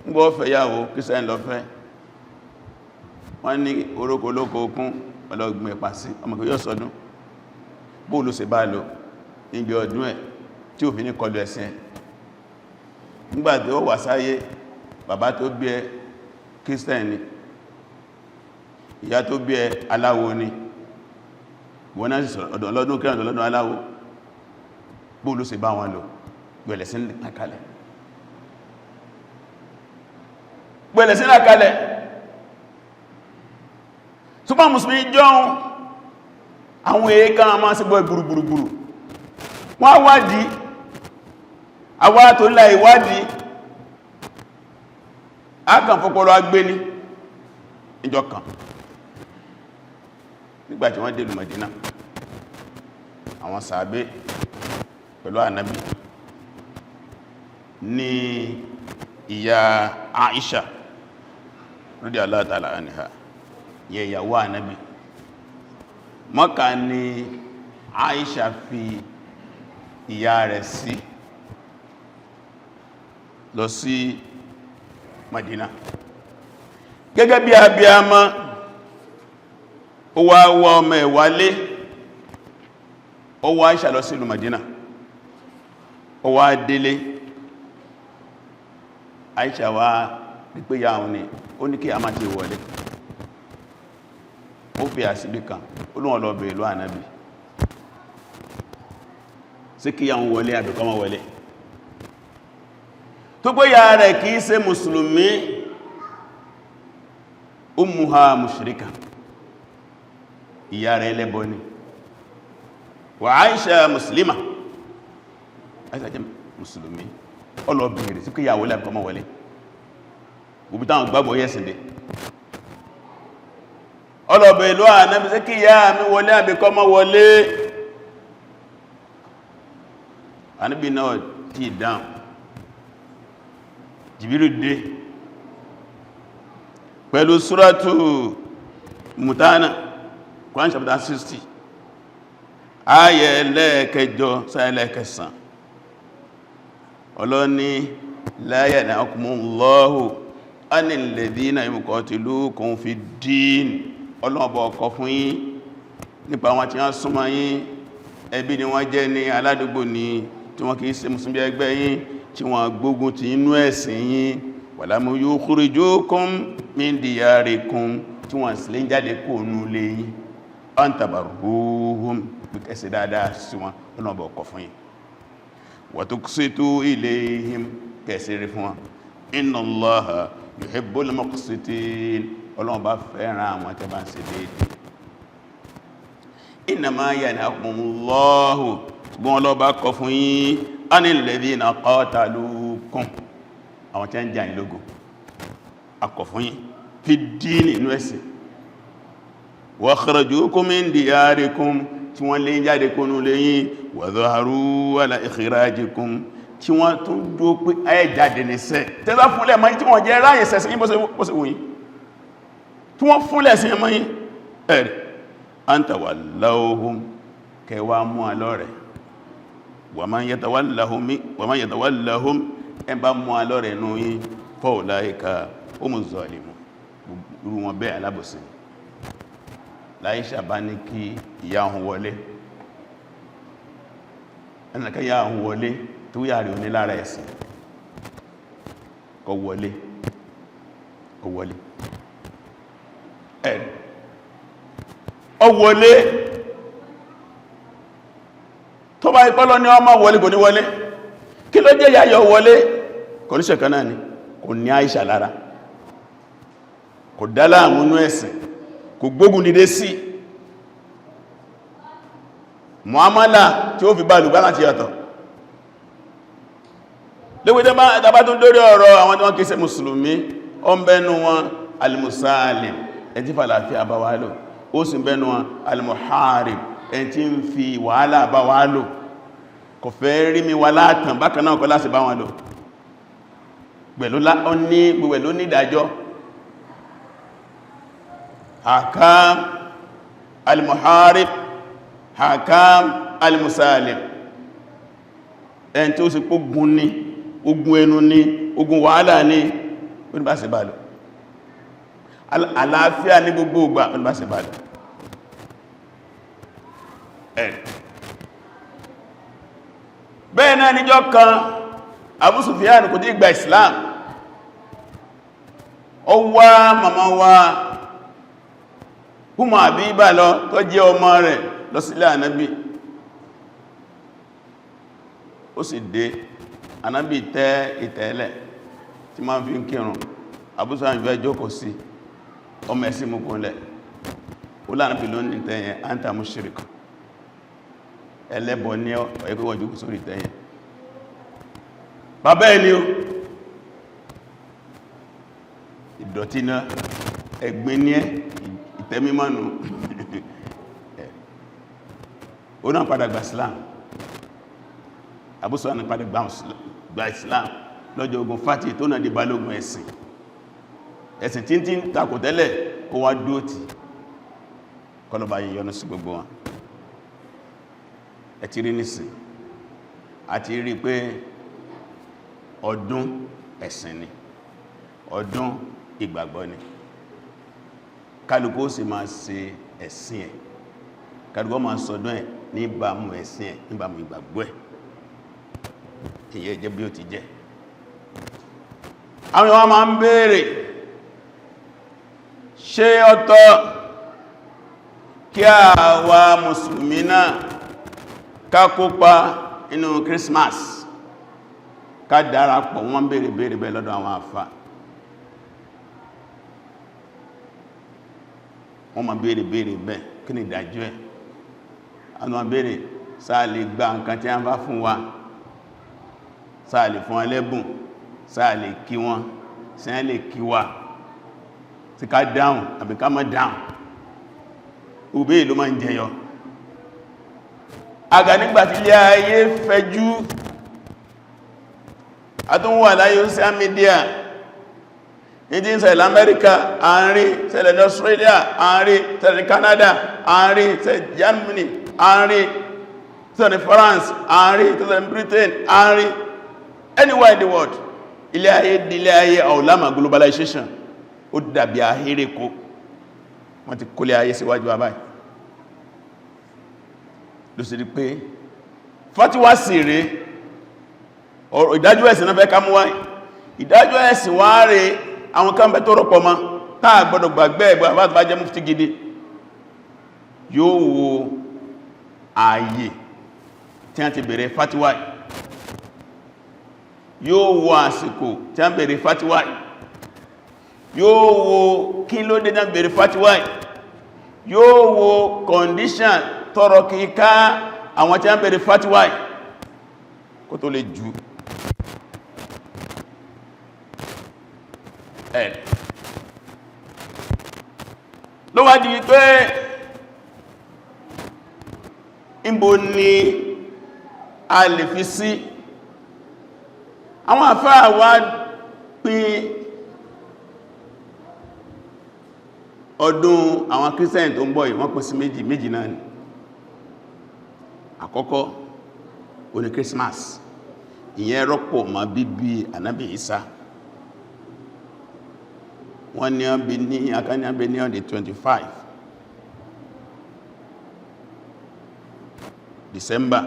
Ngbọ́ fẹ̀yàwó kìsẹ́ lọ́fẹ́, wọ́n ní orókò olóko okún ọlọ́gbìn ẹ̀pà sí ọmọ kò yóò sọdún. Bóòlù ṣe bá lò níbi ọdún ẹ̀ tí ò fi ní kọlu ẹ̀sìn ẹ̀? Nígbàtí ó wà sáyé, bàbá tó bí ẹ Kírísítẹ̀nì ni, ìyá tó bí ẹ aláwo ni, wọ́n náà sì sọ̀rọ̀ ọ̀dọ̀ lọ́dún kẹrin lọ́dún aláwo. Bóòlù ṣe bá wọn lò gbẹ̀lẹ̀ sí nàkalẹ̀, gbẹ̀lẹ̀ sí nàkalẹ̀. Ṣùgbọ́n mùsùlùmí jọun àwọn èékán a máa sí gbọ́ gbùrùgbùrù. Wọ́n wádìí àwa tó ńlá ìwádìí a kàn fọ́pọ̀lọ́ agbé ní ìjọ kan. Nígbàtí wọ́n dé ìlú Mádínà, àwọn sàábé pẹ̀lú ànábì ní ìyá Aisha radiyallahu ta'ala anha, yẹ ìyàwó ànábì. Mọ́kà ni Aisha fi ìyá rẹ̀ sí lọ sí Madina. Gẹ́gẹ́ bí abiyamọ, ó wá wá ọmọ ẹ̀ wálé, ó wá Aisha lọ sí ìlú Madina, ó wá délé. Aisha wá rí pé ya òun ni, ó ní kí a máa ti wọlé. Ó fi àsìbí kan, ó lóun lọ bèèrè lọ́wọ́ Ànábì sí kí àwọn wọlé àbíkọ́ mọ́ wọlé, tó pé ya rẹ̀ kìí ṣe mùsùlùmí, ummuha mushrika, ìyá rẹ̀ ẹlẹ́bọ ni. Wà Aisha muslima, Aisha jẹ́ mùsùlùmí. Ó lọ bèèrè sí kí ya wọlé àbíkọ́ mọ́ wọlé. Gbogbo táwọn gbàgbọ́ yẹ́sìn dé, ọlọ́bẹ̀ ìlú Ànábì sí kí ìyá mi wọlé àbíkọ́ mọ́ wọlé. Ànábì náà tí dáhùn, Jìbìrì dé pẹ̀lú súrátù Mùtánà, Quran chapter 60, ayẹ ẹlẹ́ẹ̀kẹjọ sáyẹlẹ́ẹ̀kẹsàn. Ọlọ́ni la yanhakumullahu anil ladhina yuqatilukum fid-din. Ọlọ́ọ̀bọ̀ ọkọ̀ fún yín nípa àwọn tí wọ́n súnmọ́ yín, ẹbí ni wọ́n jẹ́ ní aládùúgbò ní, tí wọ́n kìí ṣe mùsùlùmí ẹgbẹ́ yín, tí wọ́n gbógun ti inú ẹ̀sìn yín, walam yukhrijukum min diyarikum, tí wọ́n sì lè jáde kó nú lé yín, an tabarruhum, bí kẹsẹ̀ dáadáa sí wọn. Ọlọ́ọ̀bọ̀ ọkọ̀ fún yín, wa tuqsitu ilayhim, kẹsẹ̀ rí fún wọn. Inna Allaha yuhibbul muqsitin. Ọlọ́run bá fẹ́ràn àwọn tẹ́ bá ń ṣe déédé. Innama yanhakumullahu, ṣùgbọ́n Ọlọ́run bá kọ̀ fún yín, anil ladhina qatalukum, àwọn tẹ́ ń jà yín lógun. Akọ̀ fún yín fi dínì inú ẹ̀sìn. Wa akhrajukum min diyarikum, tí wọ́n lé jáde kónú lẹ́yìn. Wa dhaharu ala ikhrajikum, tí wọ́n tún dó pé ẹ jáde nìsẹ́ tẹ́bá fúnlẹ̀ mọ́, tí wọ́n jẹ́ ráyẹ̀ sẹ́sẹ́ yí bó ṣe wùyí, tí wọ́n fúnlẹ̀ sí ẹmọ́ yí ẹ̀rẹ̀ an tawallawhum, kẹwàá mú alọ́rẹ̀. Wa man yatawallahum, ẹ bá mú alọ́rẹ̀ nú yí, fa ulaika humu zalimun, irú wọn bẹ́ẹ̀ alábòsí. Láìṣà bá ní kí ìyá òun wọlé, ẹnìkan ìyá òun wọlé tó yà rí oní lára ẹ̀sìn kọ wọlé, ó wọlé ẹ̀, ó wọlé. Tó bá ipọ́lọ ní ọmọ wọlé, kò ní wọlé. Kí ló jẹ́ yáyọ wọlé? Kò ní ṣẹ̀kan náà ni kò ní Àìṣà lára, kò dá láàmúnú ẹ̀sìn, kò gbógun dìde sí muamala tí ó fi bá lùgbá láti yàtọ̀. Léwé tàbá tún lórí ọ̀rọ̀ àwọn tí wọ́n kìí ṣe mùsùlùmí, ó ń bẹ́nu wọn al-musalim, ẹn tí fàlàáfíà bá wá lò. Ó sì ń bẹ́nu wọn al-muharib, ẹn tí ń fi wàhálà bá wá lò, kò fẹ́ rí mi wà látàn. Bákan náà kọ́ láti bá wọn lò pẹ̀lú ní gbogbo ló ní ìdájọ́. Hakam al-muharib, hakam al-musalim, ẹn tí ó sì pógun ní ogun ẹnu ní ogun wàhálà ní oníbàṣẹ bá lò, àlàáfíà ní gbogbo ìgbà oníbàṣẹ bá lò ẹ̀. Bẹ́ẹ̀ náà níjọ́ kan, Abu Sufyan kò tí gba Islam, ó wá màmá wa Umu Habiba lọ, tó jẹ́ ọmọ rẹ̀, lọ sílé Ànábì. Ó sì dé, Ànábì tẹ́ ìtẹ́lẹ̀ tí máa fi ń kírun. Abu Sufyan fẹ́ jókòó sí, ọmọ ẹ̀sìn mú kúnlẹ̀. Ó lánàbì ló ní tẹ́yẹn, anta mushrik, ẹlẹ́bọ ní ọ̀yẹ́kọ́ jókòó sórí tẹ́yẹn. Bàbá ẹni o, ìdọ̀tí náà, ẹ̀gbin ní ẹ́, ìtẹ́mímọ́nù. Ó náà padà gba Islam. Abu Sufyan padà gba Islam lọ́jọ́ ogun Fati, tó náà di balógun ẹ̀sìn. Ẹ̀sìn tí tí ń takò tẹ́lẹ̀, ó wá dúótì. Kọlọ̀bà yíyọnu sí gbogbo wọn. Ẹ ti rí nísìn, àti rí pé ọdún ẹ̀sìn ni, ọdún ìgbàgbọ́ ni. Kálukú ó sì máa ṣe ẹ̀sìn ẹ̀, kálukú máa sọdún ẹ̀ níbàmú ẹ̀sìn ẹ̀, níbàmú ìgbàgbọ́ ẹ̀. Ìyẹ́ jẹ́ bí ó ti jẹ́. Àwọn ìwọ́n máa ń béèrè, ṣé ọ̀tọ̀ kí àwa mùsùlùmí náà ká kópa inú Christmas, ká darapọ̀? Wọ́n béèrè béèrè bẹ́ẹ̀ lọ́dọ̀ àwọn àfá. Wọ́n máa béèrè béèrè bẹ́ẹ̀, kí ni ìdájọ́ ẹ̀? Àwọn máa béèrè, sáà lè gba nǹkan tí a ń bá fún wa, sáà lè fún ẹlẹ́bùn, sáà lè kí wọn, sáà lè kí wa, tí ká dáhùn àbí ká má dáhùn? Òbí ló máa ń jẹyọ àgà nígbàtí ilé ayé fẹjú, àtúnwà láyé social media, ní tí ń ṣẹlẹ̀ Amẹ́ríkà àárín, ṣẹlẹ̀ ní Australia àárín, ṣẹlẹ̀ ní Canada àárín, ṣẹlẹ̀ Germany àárín, ṣẹlẹ̀ ní France àárín, ṣẹlẹ̀ ní Britain àárín, anywhere in the world. Ilé ayé di ilé ayé ọ̀lámà globalization, ó dàbí ahéreko. Wọ́n ti kólé ayé síwájú abáyì ló sì rí pé fatiwa sì rí ọ̀rọ̀ ìdájọ́ ẹ̀sìn náà fẹ́ ká mú wáyé. Ìdájọ́ ẹ̀sìn wá rí àwọn kan bẹ́ tó rọpọ̀ mọ́ táà gbọ́dọ̀ gbàgbé ẹ̀gbọ́. Bá jẹ́ mufti gidi, yóò wo ààyè tí a ti bèèrè fatiwa, yóò wo àsìkò tí a bèèrè fatiwa, yóò wo kí ló dé tí a bèèrè fatiwa, yóò wo condition tọrọ kíká àwọn tí a bèèrè fatiwa kó tó lè jù ẹ̀. Ló wá di wípé ìbò ni a lè fi sí? Àwọn àfáà wá pín ọdún àwọn Christian tó ń bọ̀ yìí, wọ́n pín sí méjì méjì náà ni. Àkọ́kọ́ ó ní Christmas, ìyẹn rọ́pò mọ́ bíbí Ànábì Ìsá. Wọ́n ní ọ́n bí ní akáníàbí ní on the 25 December.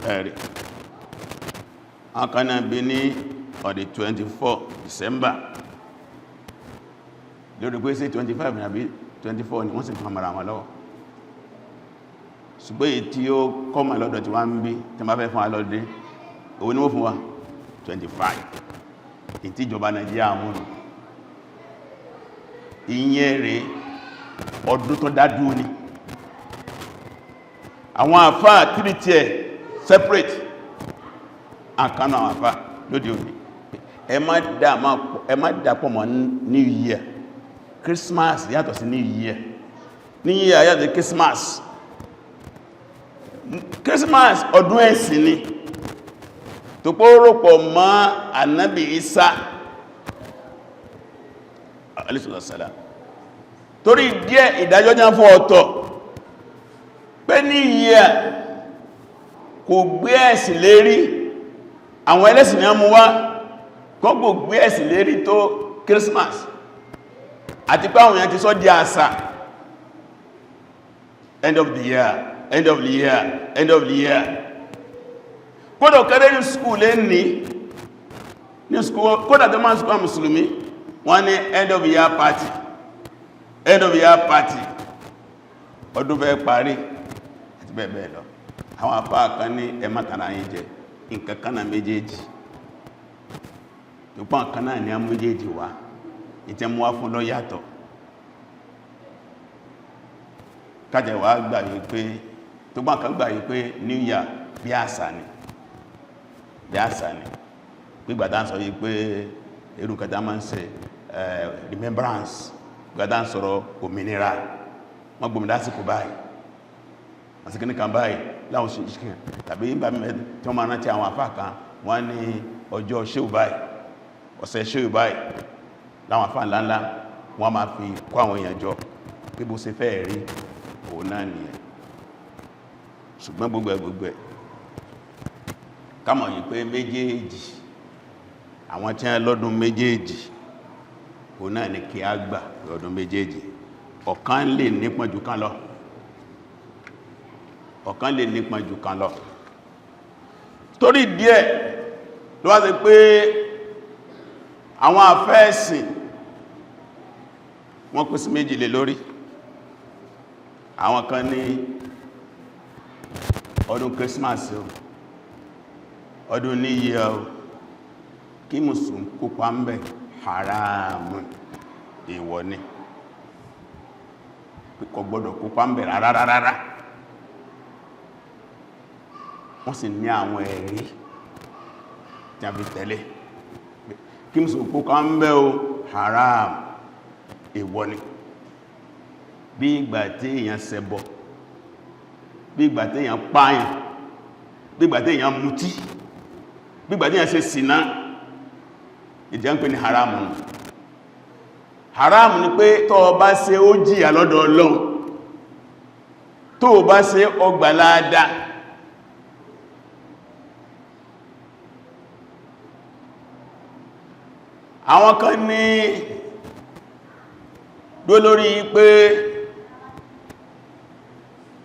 Ẹ̀rì akáníàbí ní on the 24 December, lórí pé sí 25 ní àbí 24 ni wọ́n sì fún àmàrà wọn lọ́wọ́. Ṣùgbọ́n èyí tí ó kọ́mọ̀ lọ́dọ̀ tí wọ́n ń bí tí wọ́n fẹ́ fún alọ́dé, owó ní wọ́n fún wa 25, ìtí ìjọba Nàìjíríà múnù. Ìyẹn rẹ̀, ọdún tó dádú ní àwọn àfáà tírítì ẹ̀ separate. Àkánà àwọn àfáà lóde òní, ẹ má dàpọ̀ mọ́ New Year. Christmas yàtọ̀ sí New Year, New Year yàtọ̀ sí Christmas. Christmas, ọdún ẹ̀sìn ni tó pọ́ rọ̀pọ̀ mọ́ Ànábì Isa alayhi. Torí díẹ̀, ìdájọ́ jẹ́ fún ọ̀tọ̀ pé ní year kò gbé ẹ̀sìn lérí, àwọn ẹlẹ́sìn ní ọmọ wá kọ́ kò gbé ẹ̀sìn lérí tó Christmas, àti pé àwọn èèyàn ti sọ di àṣà, end of the year, end of the year, end of the year. Kódà kẹ́rẹ́ ní school lè ní school, kódà tó máa school mùsùlùmí, wọ́n ní end of year party, end of year party, ọdún fẹ́ parí àti bẹ́ẹ̀ bẹ́ẹ̀ lọ. Àwọn àfáà kan ní ẹ má tara yín jẹ, nǹkan kan náà méjèèjì tó pọ́n kan náà ní a méjèèjì wá, ìtẹ́ mú wá fún lọ yàtọ̀. Kájẹ̀ wá gbà yí pé tó gbọ́n kan gbà yí pé New Year bí àṣà ni, bí àṣà ni, pígbàtà ń sọ yí pé irú kẹta máa ń ṣe remembrance, gbàtà ń sọ̀rọ̀ òmìnira, wọ́n gbòmìnira lásìkò báyìí, àsìkò nìkan báyìí láwọn ṣe ìṣẹ́, tàbí ìgbà tí wọ́n máa rántí àwọn àfáà kan, wọ́n ní ọjọ́ ṣéù báyìí, ọ̀sẹ̀ ṣéù báyìí, láwọn àfáà ńláńlá wọ́n máa fi kó àwọn èèyàn jọ pé bó ṣe fẹ́ rí òun náà nìyẹn. Ṣùgbọ́n gbogbo ẹ̀ gbogbo ẹ̀, ká mọ̀ yìí pé méjèèjì, àwọn tí wọ́n lọ́dún méjèèjì, òun náà ni kí a gbà lọ́dún méjèèjì. Ọ̀kan lè nípọn jù kan lọ, ọ̀kan lè nípọn jù kan lọ. Torí díẹ̀ ló wá sí pé àwọn àfẹ́ẹ̀sìn wọ́n pín sí méjì lé lórí. Àwọn kan ní ọdún Christmas o, ọdún New Year o, kí mùsùlùmí kópa ń bẹ̀, haramu, èèwọ̀ ni, kò gbọ́dọ̀ kópa ń bẹ̀ rárárárá. Wọ́n sì ní àwọn ẹ̀rí tí a fi tẹ̀lé kí mùsùlùmí kópa ń bẹ̀ o, haram, èèwọ̀ ni. Bí ìgbà tí èèyàn ṣẹbọ, bí ìgbà tí èèyàn pààyàn, bí ìgbà tí èèyàn mutí, bí ìgbà tí èèyàn ṣe sìná, ìjẹ́ ń pè ní haram nù. Haram ni pé tó bá ṣe, ó jìyà lọ́dọ̀ Ọlọ́run, tó bá ṣe, ó gbà láàdá. Àwọn kan ní dó lórí pé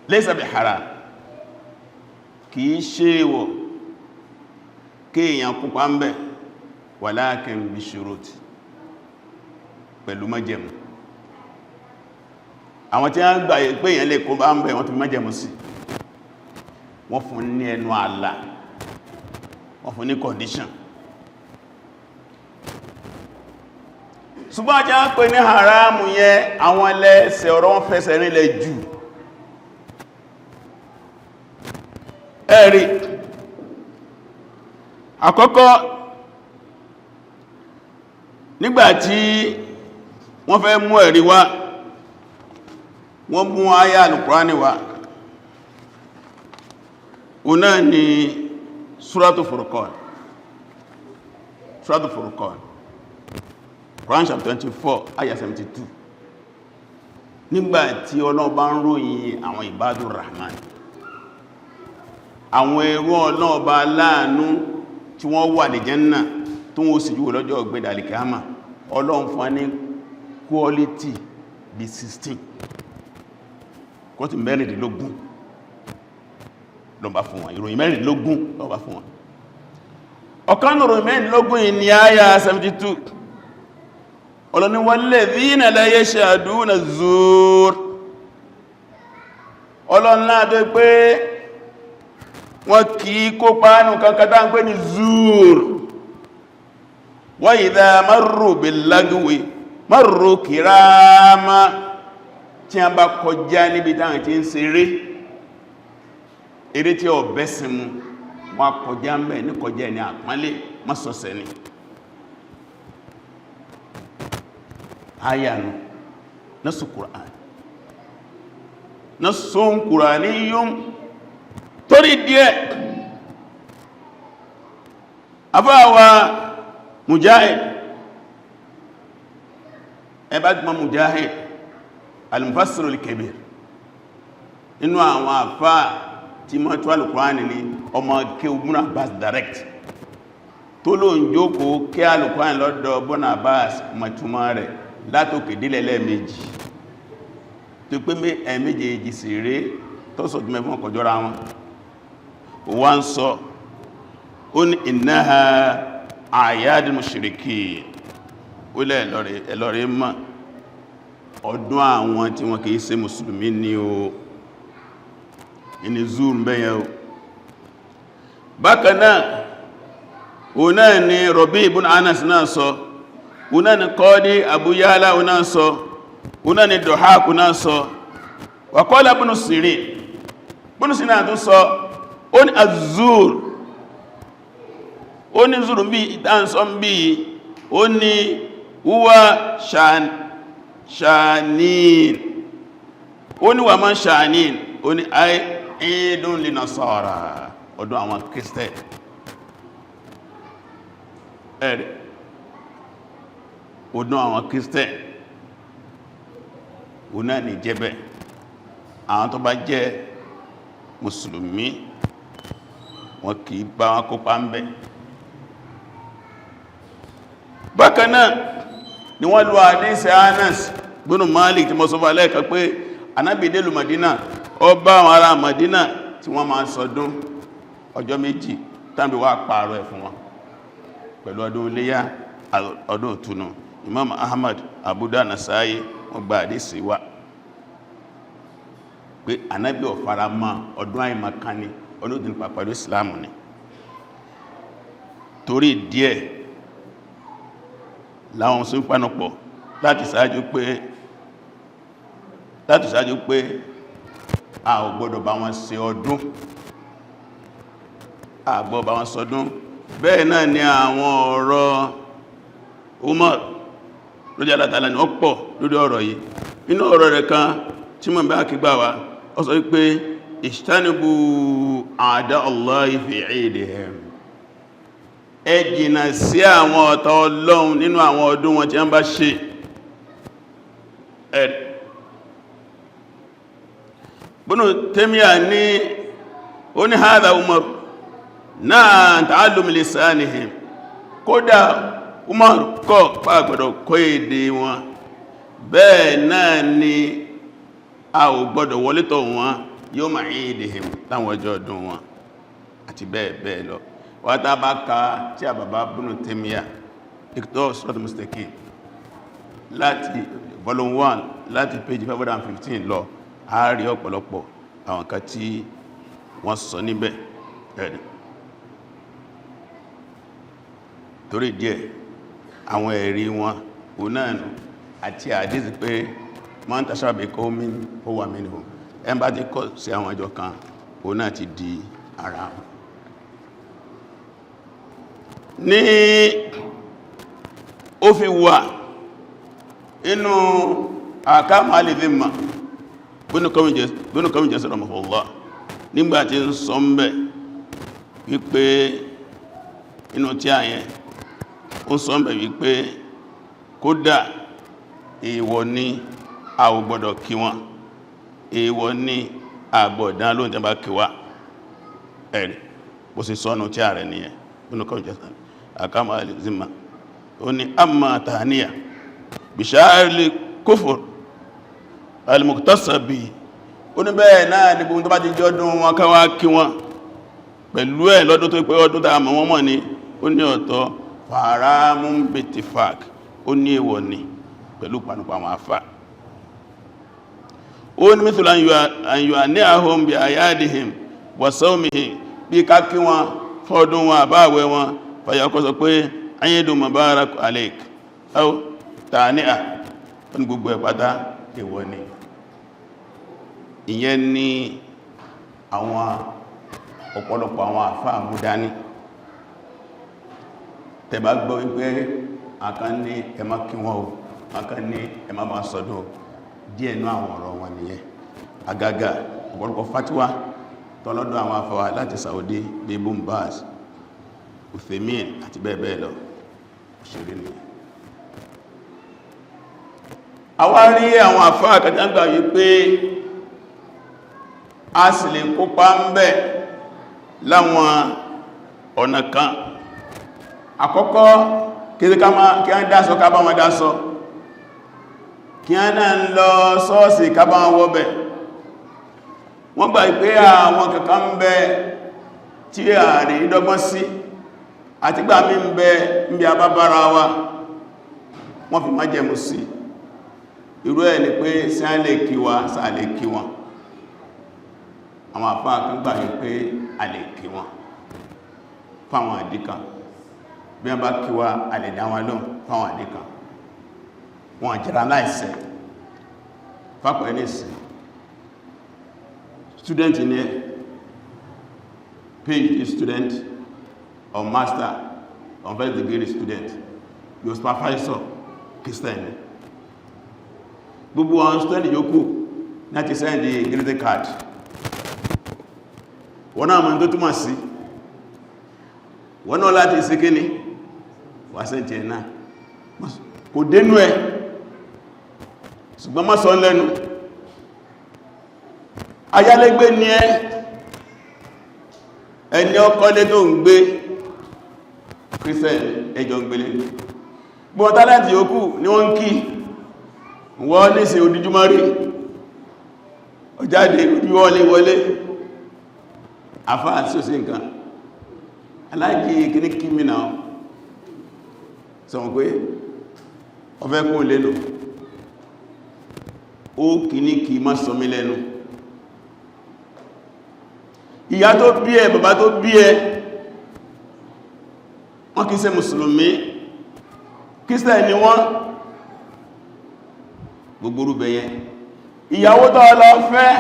laysa bi haram, kìí ṣe èèwọ̀ kí èèyàn kópa ń bẹ̀, walakin bi shurut, pẹ̀lú májẹ̀mú. Àwọn tí wọ́n gbà pé èèyàn lè kópa ń bẹ̀, wọ́n tún májẹ̀mú sí, wọ́n fún ní ẹnu àlà, wọ́n fún ní condition. Ṣùgbọ́n ajá ń pè ní haramu yẹn, àwọn ẹlẹ́sẹ̀ ọ̀rọ̀ wọn fẹsẹ̀ rinlẹ̀ jù. Ẹ̀rí àkọ́kọ́, nígbàtí Wọ́n fẹ́ mú ẹ̀rí wá, wọ́n mú àyá Al-Qur'ani wá. O náà ni Suratu Furqan, Suratu Furqan, Quran chapter 24 ayah 72, nígbàtí Ọlọ́run bá ń ròyìn àwọn Ibadur Rahman, àwọn ẹrú Ọlọ́run bá láàánú tí wọ́n wà ní Jánnà, tó wọ́n sì jùwò lọ́jọ́ ọgbẹ̀dà alìkàmà. Ọlọ́run fún ní quality bí 16, quality 16 ló bá fún wọn, ìròyìn 16 ló bá fún wọn. Ọ̀kan ìròyìn 16 yìí ní àyà 72. Ọlọ́ni walladhina la yashhaduna zur. Ọlọ́nà tó pé wọ́n kìí kópa nù kankan tá ń pè ní zur. Wa idha marru bil-lagwi marru kirama. Tí a bá kọjá níbi táwọn tí ń ṣeré, eré tí ó bẹ́sìn mu, wọ́n kọjá mẹ́ ní kọjá ní àpọ́nlé mọ́sọ̀sẹ̀ ni. Ayanu nasu Qur'an, nasun Qur'aniyyun. Torí díẹ̀, afáwa Mujahid, ẹbá gbọ́n Mujahid al-Mufassir al-Kabir, inú àwọn àfá tí mọ́ tó al-Qur'an ní ọmọ kí Ibn Abbas direct, tó ló ń jókòó kí al-Qur'an lọ́dọ̀ Ibn Abbas, mọ̀túnmọ́ rẹ̀ látòkè délẹ̀ lẹ́ẹ̀mejì, tó pé ẹ̀ẹ̀méjèèjì sì rẹ̀ tó sọ jùmọ̀ fún ọkọ̀jọ́ra wọn. Wọ́n ń sọ, ó ní innaha a'yadul mushrikin. Ó lẹ́ ẹlọ́rẹ̀ mọ́, ọdún àwọn tí wọ́n kìí ṣe mùsùlùmí ní o, ìní zuru bẹ́yẹ o. Bákan náà, o náà ni Rabi ibn Anas náà sọ, o náà ni Qadi Abu Ya'la o náà sọ, o náà ni Duhaq náà sọ. Wa qala Ibn Sirin, Ibn Sirin náà tún sọ, ó ní azur, ó ní zuru bí ìdánsọ́ bí, ó ní huwa shanin. Ó ní wà máa shanin, ó ní ay idun li nasara, ọdún àwọn Christian. Ẹ̀rẹ̀ ọdún àwọn Christian, ó náà ní jẹ́bẹ̀. Àwọn tó bá jẹ́ mùsùlùmí, wọn kìí bá wọn kópa ń bẹ̀. Bákan náà ni wọ́n lo àdísì Anas gbónú Malik tí mo sọ fún alẹ́ẹ̀kan pé Ànábì dé ìlú Madina, ó bá àwọn ará Madina tí wọ́n máa sọdún ọjọ́ 2, tàbí wá pààrọ̀ ẹ̀ fún wọn pẹ̀lú ọdún iléyá, ọdún ìtúnu. Imam Ahmad, Abu Dawud, Nasa'i wọ́n gba àdísì wá pé Ànábì ò fara mọ́ ọdún àìmọ̀kan ni, ọdún ìdínpa pẹ̀lú Islam ni. Torí díẹ̀ láwọn sún pánupọ̀ láti ṣáájú pé a ò gbọ́dọ̀ bá wọn ṣe ọdún, a gbọ́dọ̀ bá wọn ṣọdún. Bẹ́ẹ̀ náà ni àwọn ọ̀rọ̀ Umar lórí alátàlá ni ó pọ̀ lórí ọ̀rọ̀ yìí. Inú ọ̀rọ̀ rẹ̀ kan tí mọ̀ bá kí gbà wá, ó sọ wípé ijtanibu a'da Allahi fi 'idihim, ẹ jìnà sí àwọn ọ̀tá Ọlọ́run nínú àwọn ọdún wọn tí wọ́n bá ṣe. Ẹ̀ Ibn Taymiyyah ní ó ní hadha Umar náà ta'allum lisanihim. Kódà Umar kọ́ pàgbọ́dọ̀ kọ́ èdè wọn, bẹ́ẹ̀ náà ni a ò gbọ́dọ̀ wọlé tọ̀ wọn yawma 'idihim, láwọn ọjọ́ ọdún wọn, àti bẹ́ẹ̀ bẹ́ẹ̀ lọ. Wọ́n tá bá ka tí a bàbá Ibn Taymiyyah, Iqtida Sirat Mustaqim, láti volume 1, láti page 515 lọ, a rí ọ̀pọ̀lọpọ̀ àwọn kan tí wọ́n sọ níbẹ̀. Ẹ̀rì torí díẹ̀, àwọn ẹ̀rí wọn ò náà nù àti àdísì pé man tashabbaha bi qawmin huwa minhum. Ẹn bá ti kọ́ sí àwọn ìjọ kan, òun náà ti di ara wọn. Ní ó fi wà Inú àkámù alìdíma gbónú kọmí jẹ́ rahimahullah, nígbàtí ń sọ ń bẹ̀ wípé inú tí a yẹn ó sọ ń bẹ̀ wípé kódà èèwọ̀ ni, a ò gbọ́dọ̀ kí wọn, èèwọ̀ ni, àgbọ̀dán lóòrùn tẹ́ bá kí wá. Ẹ̀rì bó sì sọ́nù tí a rẹ̀ nìyẹn. Gbónú kọmí jẹ́ àkámù alìdíma, ó ní amma tahniya bisha'ir kufur al-muktasabi, ó ní bẹ́ẹ̀ náà ní gbogbo tó bá ti jọ́dún wọn ká wá kí wọn pẹ̀lú ẹ̀ lọ́dún tó pé ọdún tàà mọ̀ wọ́n mọ̀ ní, ó ní ọ̀tọ̀, haramun bittifaq, ó ní èwọ̀ ni pẹ̀lú panupọ̀ àwọn àfá. Ó ní mithlu an yu'anni'ahum bi a'yadihim wa sawmihim, bí ká kí wọn fọ́dún wọn àbáwẹ̀ wọn, fàyàkọ́ sọ pé ayédùn mubarak alaik aw tàníà, ó ní gbogbo ẹ̀ pátá èwọ̀ ni. Ìyẹn ni àwọn ọ̀pọ̀lọpọ̀ àwọn àfáà mú dání. Tẹ̀bá gbọ́ wípé àkán ní ẹ má kí wọn o, àkán ní ẹ má bá sọdún, díẹ̀ nú àwọn ọ̀rọ̀ wọn nìyẹn. Àgàgà ọ̀pọ̀lọpọ̀ fatiwa tọ́lọ́dọ̀ àwọn afọ́wà láti Saudi bí Ibn Baz, Uthaymin àti bẹ́ẹ̀ bẹ́ẹ̀ lọ, òṣèré nìyẹn. Àwa rí àwọn àfáà kàtàgbà wípé a sì lè kópa ń bẹ̀ láwọn ọ̀nà kan. Àkọ́kọ́, kí a ń dásọ ká bá wọn dásọ, kí a náà ń lọ ṣọ́ọ̀ṣì ká bá wọn wọ́bẹ̀. Wọ́n gbà pé àwọn kankan ń bẹ tí a rí dọ́gbọ́n sí, àti gbà mí ń bẹ ń bí abábára wa, wọ́n fi májẹ̀mú sí. Irú ẹ̀ ni pé sí a lè kí wa, sáà lè kí wọn? Àwọn àfáà kan gbà pé a lè kí wọn fáwọn àdíkan. Bí wọ́n bá kí wa, a lè dá wọn lóhùn fáwọn àdíkan. Wọn jẹ́ra láìsẹ̀ fápọ̀ ẹni sí student ní ẹ, PhD student or master or first degree student, your supervisor Christian ni. Gbogbo àwọn student yòókù láti send the greeting card, wọ́n náà mọ̀ tó túnmọ̀ sí wọ́n náà láti sí kíní wà sẹ́ntì ẹ̀ náà kò dénú ẹ̀, ṣùgbọ́n má sọ lẹ́nu. Ayálégbé ní ẹ, ẹni ọkọ́lé tó ń gbé, Christian, ẹjọ́ ń gbélé. Gbọ́n tálẹ́ntì yòókù ní wọ́n ń kí wọ́n ní sí òdíjúmọ́ rí ọjáde ojúwọlé wọlé. Àfáà sí òsí nǹkan aláìkí kìíní kí mi náà sọ pé ọfẹ́ kó lélò ó kìíní kí má sọ mí lẹ́nu. Ìyá tó bí ẹ, bàbá tó bí ẹ, wọ́n kìí ṣe mùsùlùmí, Christian ni wọ́n. Gbogbo rúbẹ̀yẹ, ìyàwó tó lọ fẹ́,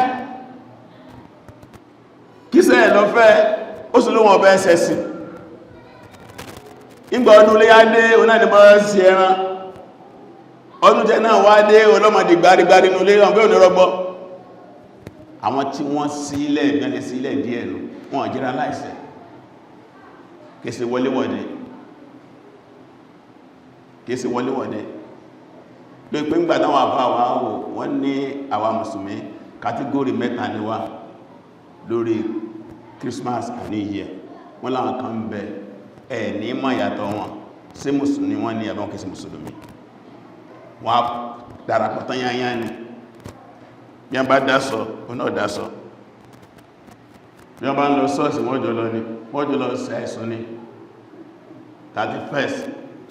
Christian lọ fẹ́, ó sì lóhun ọ̀bẹ́ ẹsẹ̀ sí. Ìgbà ọdún lé yá dé, onáà sí ẹran ọdún jẹ́ náà wá dé, ọlọ́mọdé gbárígbárí inú lé ọgbẹ́ onírọ́gbọ́. Àwọn tí wọ́n sílẹ̀ ìgbẹ́lẹ̀ sílẹ̀ díẹ̀ nù, wọ́n jẹ́ra láìsẹ̀, kèsì wọléwọ̀dé, kèsì wọléwọ̀dé. Ló pé ń gbà táwọn àbá wa wò, wọ́n ní àwa mùsùlùmí, category mẹ́ta ni wá lórí Christmas and New Year. Wọ́n láwọn kan ń bẹ, ẹ̀ ní mọ̀ ìyàtọ̀ wọn sí mùsùlùmí, wọ́n ní àbọ́n kìí mùsùlùmí. Wọ́n á darapọ̀ tán yányá ni. Bí wọ́n bá dásọ, ó náà dásọ. Bí wọ́n bá ń lọ ṣọ́ọ̀ṣì, wọ́n jọ lọ ní, wọ́n jọ lọ sí àìsùn ní 31st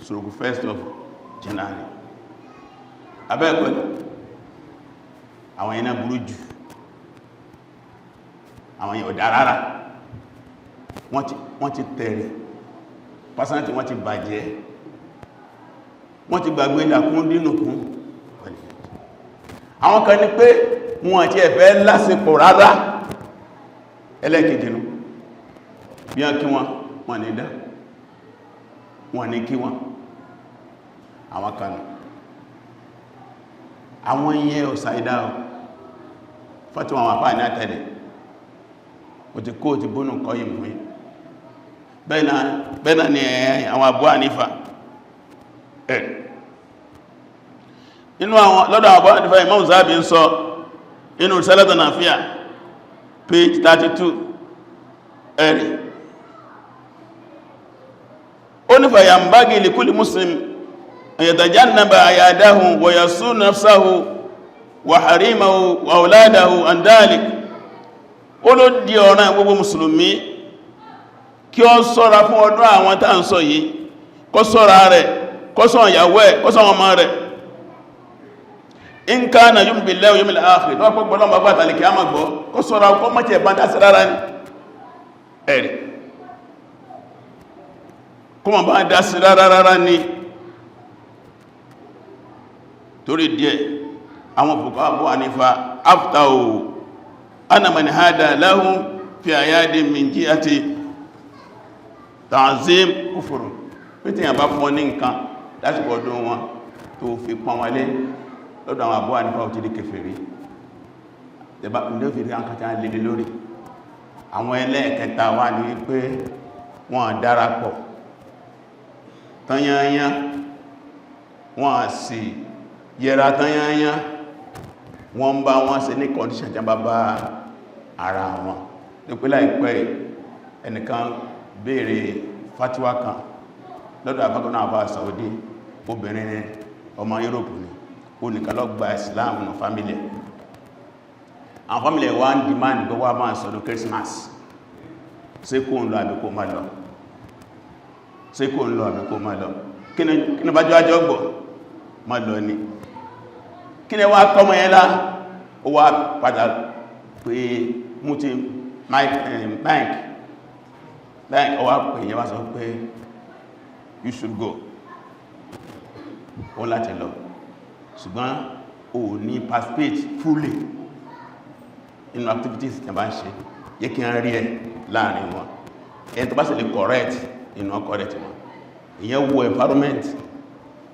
stroke 1st of January. Abẹ́ẹ̀kọ́ ni àwọn iná burú jù, àwọn èèyàn ọ̀dá rárá, wọ́n ti tẹ̀rẹ̀ pásánátì, wọ́n ti bàjẹ́, wọ́n ti gbàgbé ìdàkún dínúkún. Àwọn kan ní pé wọn àti ẹ̀fẹ́ lásìkò rárá. Ẹlẹ́kejì nù, bí wọ́n kí wọn, wọ́n ní dá, wọ́n ní kí wọn. Àwọn kan nù. Àwọn yẹn ò ṣàìdá o. Fọ́tí wọn àpá ní àtẹ́lẹ̀ o ti kó ti bónú kọ́ yìí fún bẹ́ẹ̀ náà ni àwọn Abu Hanifa. Ẹ̀ inú àwọn lọ́dọ̀ Abu Hanifa, Imam Zahabi ń sọ inú Risalatu Nafiya, page 32, ẹ̀rì ó ní فينبغي لكل مسلم أن يتجنب أعيادهم ويصون نفسه وحريمه وأولاده عن ذلك. Ó ló di ọ̀ràn gbogbo mùsùlùmí kí ó ṣọ́ra fún ọdún àwọn tá ń sọ yìí, kó ṣọ́ra rẹ̀, kó ṣọ́ ìyàwó ẹ̀, kó ṣọ́ ọmọ rẹ̀. إن كان يؤمن بالله واليوم الآخر, tó pọ̀ gbọ́lọ́mọ̀ gbà tàlì kí á mọ̀ gbọ́, kó ṣọ́ra, kó mọ́tí ẹ̀bá dá sí rárá ní ẹ̀rì, kó mọ̀ bá dá sí rárá rárá ní. Torí díẹ̀, àwọn fuqaha Abu Hanifa أفتوا أن من هادى لهم في أعياد من جهة تعظيم كفر. Pé tí yàn bá fún ọ ní nǹkan lásìkò ọdún wọn tó fi pọ́n wọlé, lọ́dọ̀ àwọn Abu Hanifa, ó ti di kèfèrí. Lè lórí àwọn ẹlẹ́ẹ̀kẹta wà ní wípé wọ́n darapọ̀ tányányá, wọ́n sì yẹra tányányá, wọ́n bá wọ́n ṣe ní condition tí wọ́n bá bá ara wọn ní pé láìpẹ́ ẹnìkan béèrè fatiwa kan lọ́dọ̀ àfákọ́nà àfá Saudi. Obìnrin ọmọ Europe ni, ó nìkan ló gba Islam ní family. Àwọn family wá ń demand pé wá máa sọdún Christmas. Ṣé kó ń lọ àbí kó má lọ? Ṣé kó ń lọ àbí kó má lọ? Kí ni bá jọ ajọ́ gbọ́ má lọ ní? Kí ni wá kọmọ yẹn lá? Ó wá padà pé mú ti Mike Mike Mike, ó wá pè yẹn, wá sọ pé you should go, ó láti lọ, ṣùgbọ́n o ní participate fully inú activities tí a bá ń ṣe, yẹ kí n rí ẹ láàrin wọn. Ẹni tó bá sì lè correct inú correct wọn. Ìyẹn wo environment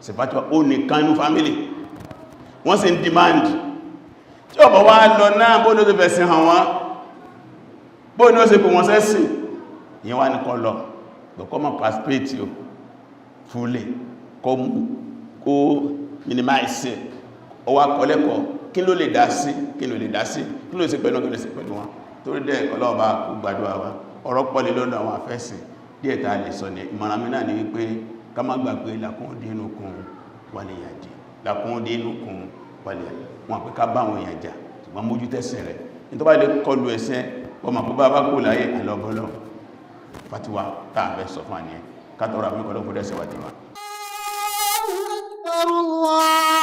sífàtíwà, ó nìkan inú family wọ́n sì ń demand. Tí ọ̀bọ̀ wá lọ náà, bó ní ó ti fẹ̀sìn hàn wọ́n? Bó ní ó sì pè wọ́n sẹ́sìn? Ìyẹn wá ní kọ́ lọ, kọ́ mọ̀ participate o fully, kó minimize. Ó wá kọ́lẹ́kọ̀ọ́ kí ló lè dá sí, kí ló lè dá sí, kí ló sì pẹ̀lú, kí ló sì pẹ̀lú wọn. Torí dẹ́, ọlọ́ọ̀bá kó gbàdúrà wa. Ọ̀rọ̀ pọ̀lẹ̀ lọ́dọ̀ àwọn afẹ́sìn. Díẹ̀ tá lè sọ ní ìmọ̀ràn mi náà ni wípé ká má gbà pé لكم دينكم ولي دين, لكم دينكم ولي. Wọn pé ká bá àwọn èèyàn jà, ṣùgbọ́n mójú tẹ́sìn rẹ̀ ní tó bá lè kọlu ẹ̀sìn ọmọ pé bá bá kú láyé àlọ́bọ́lọ́. Fatiwa tá a fẹ́ sọ fún àníyàn ká tọrọ àmì kọlọ́ fún dẹ́sẹ̀ wájú wa. أكبر الله.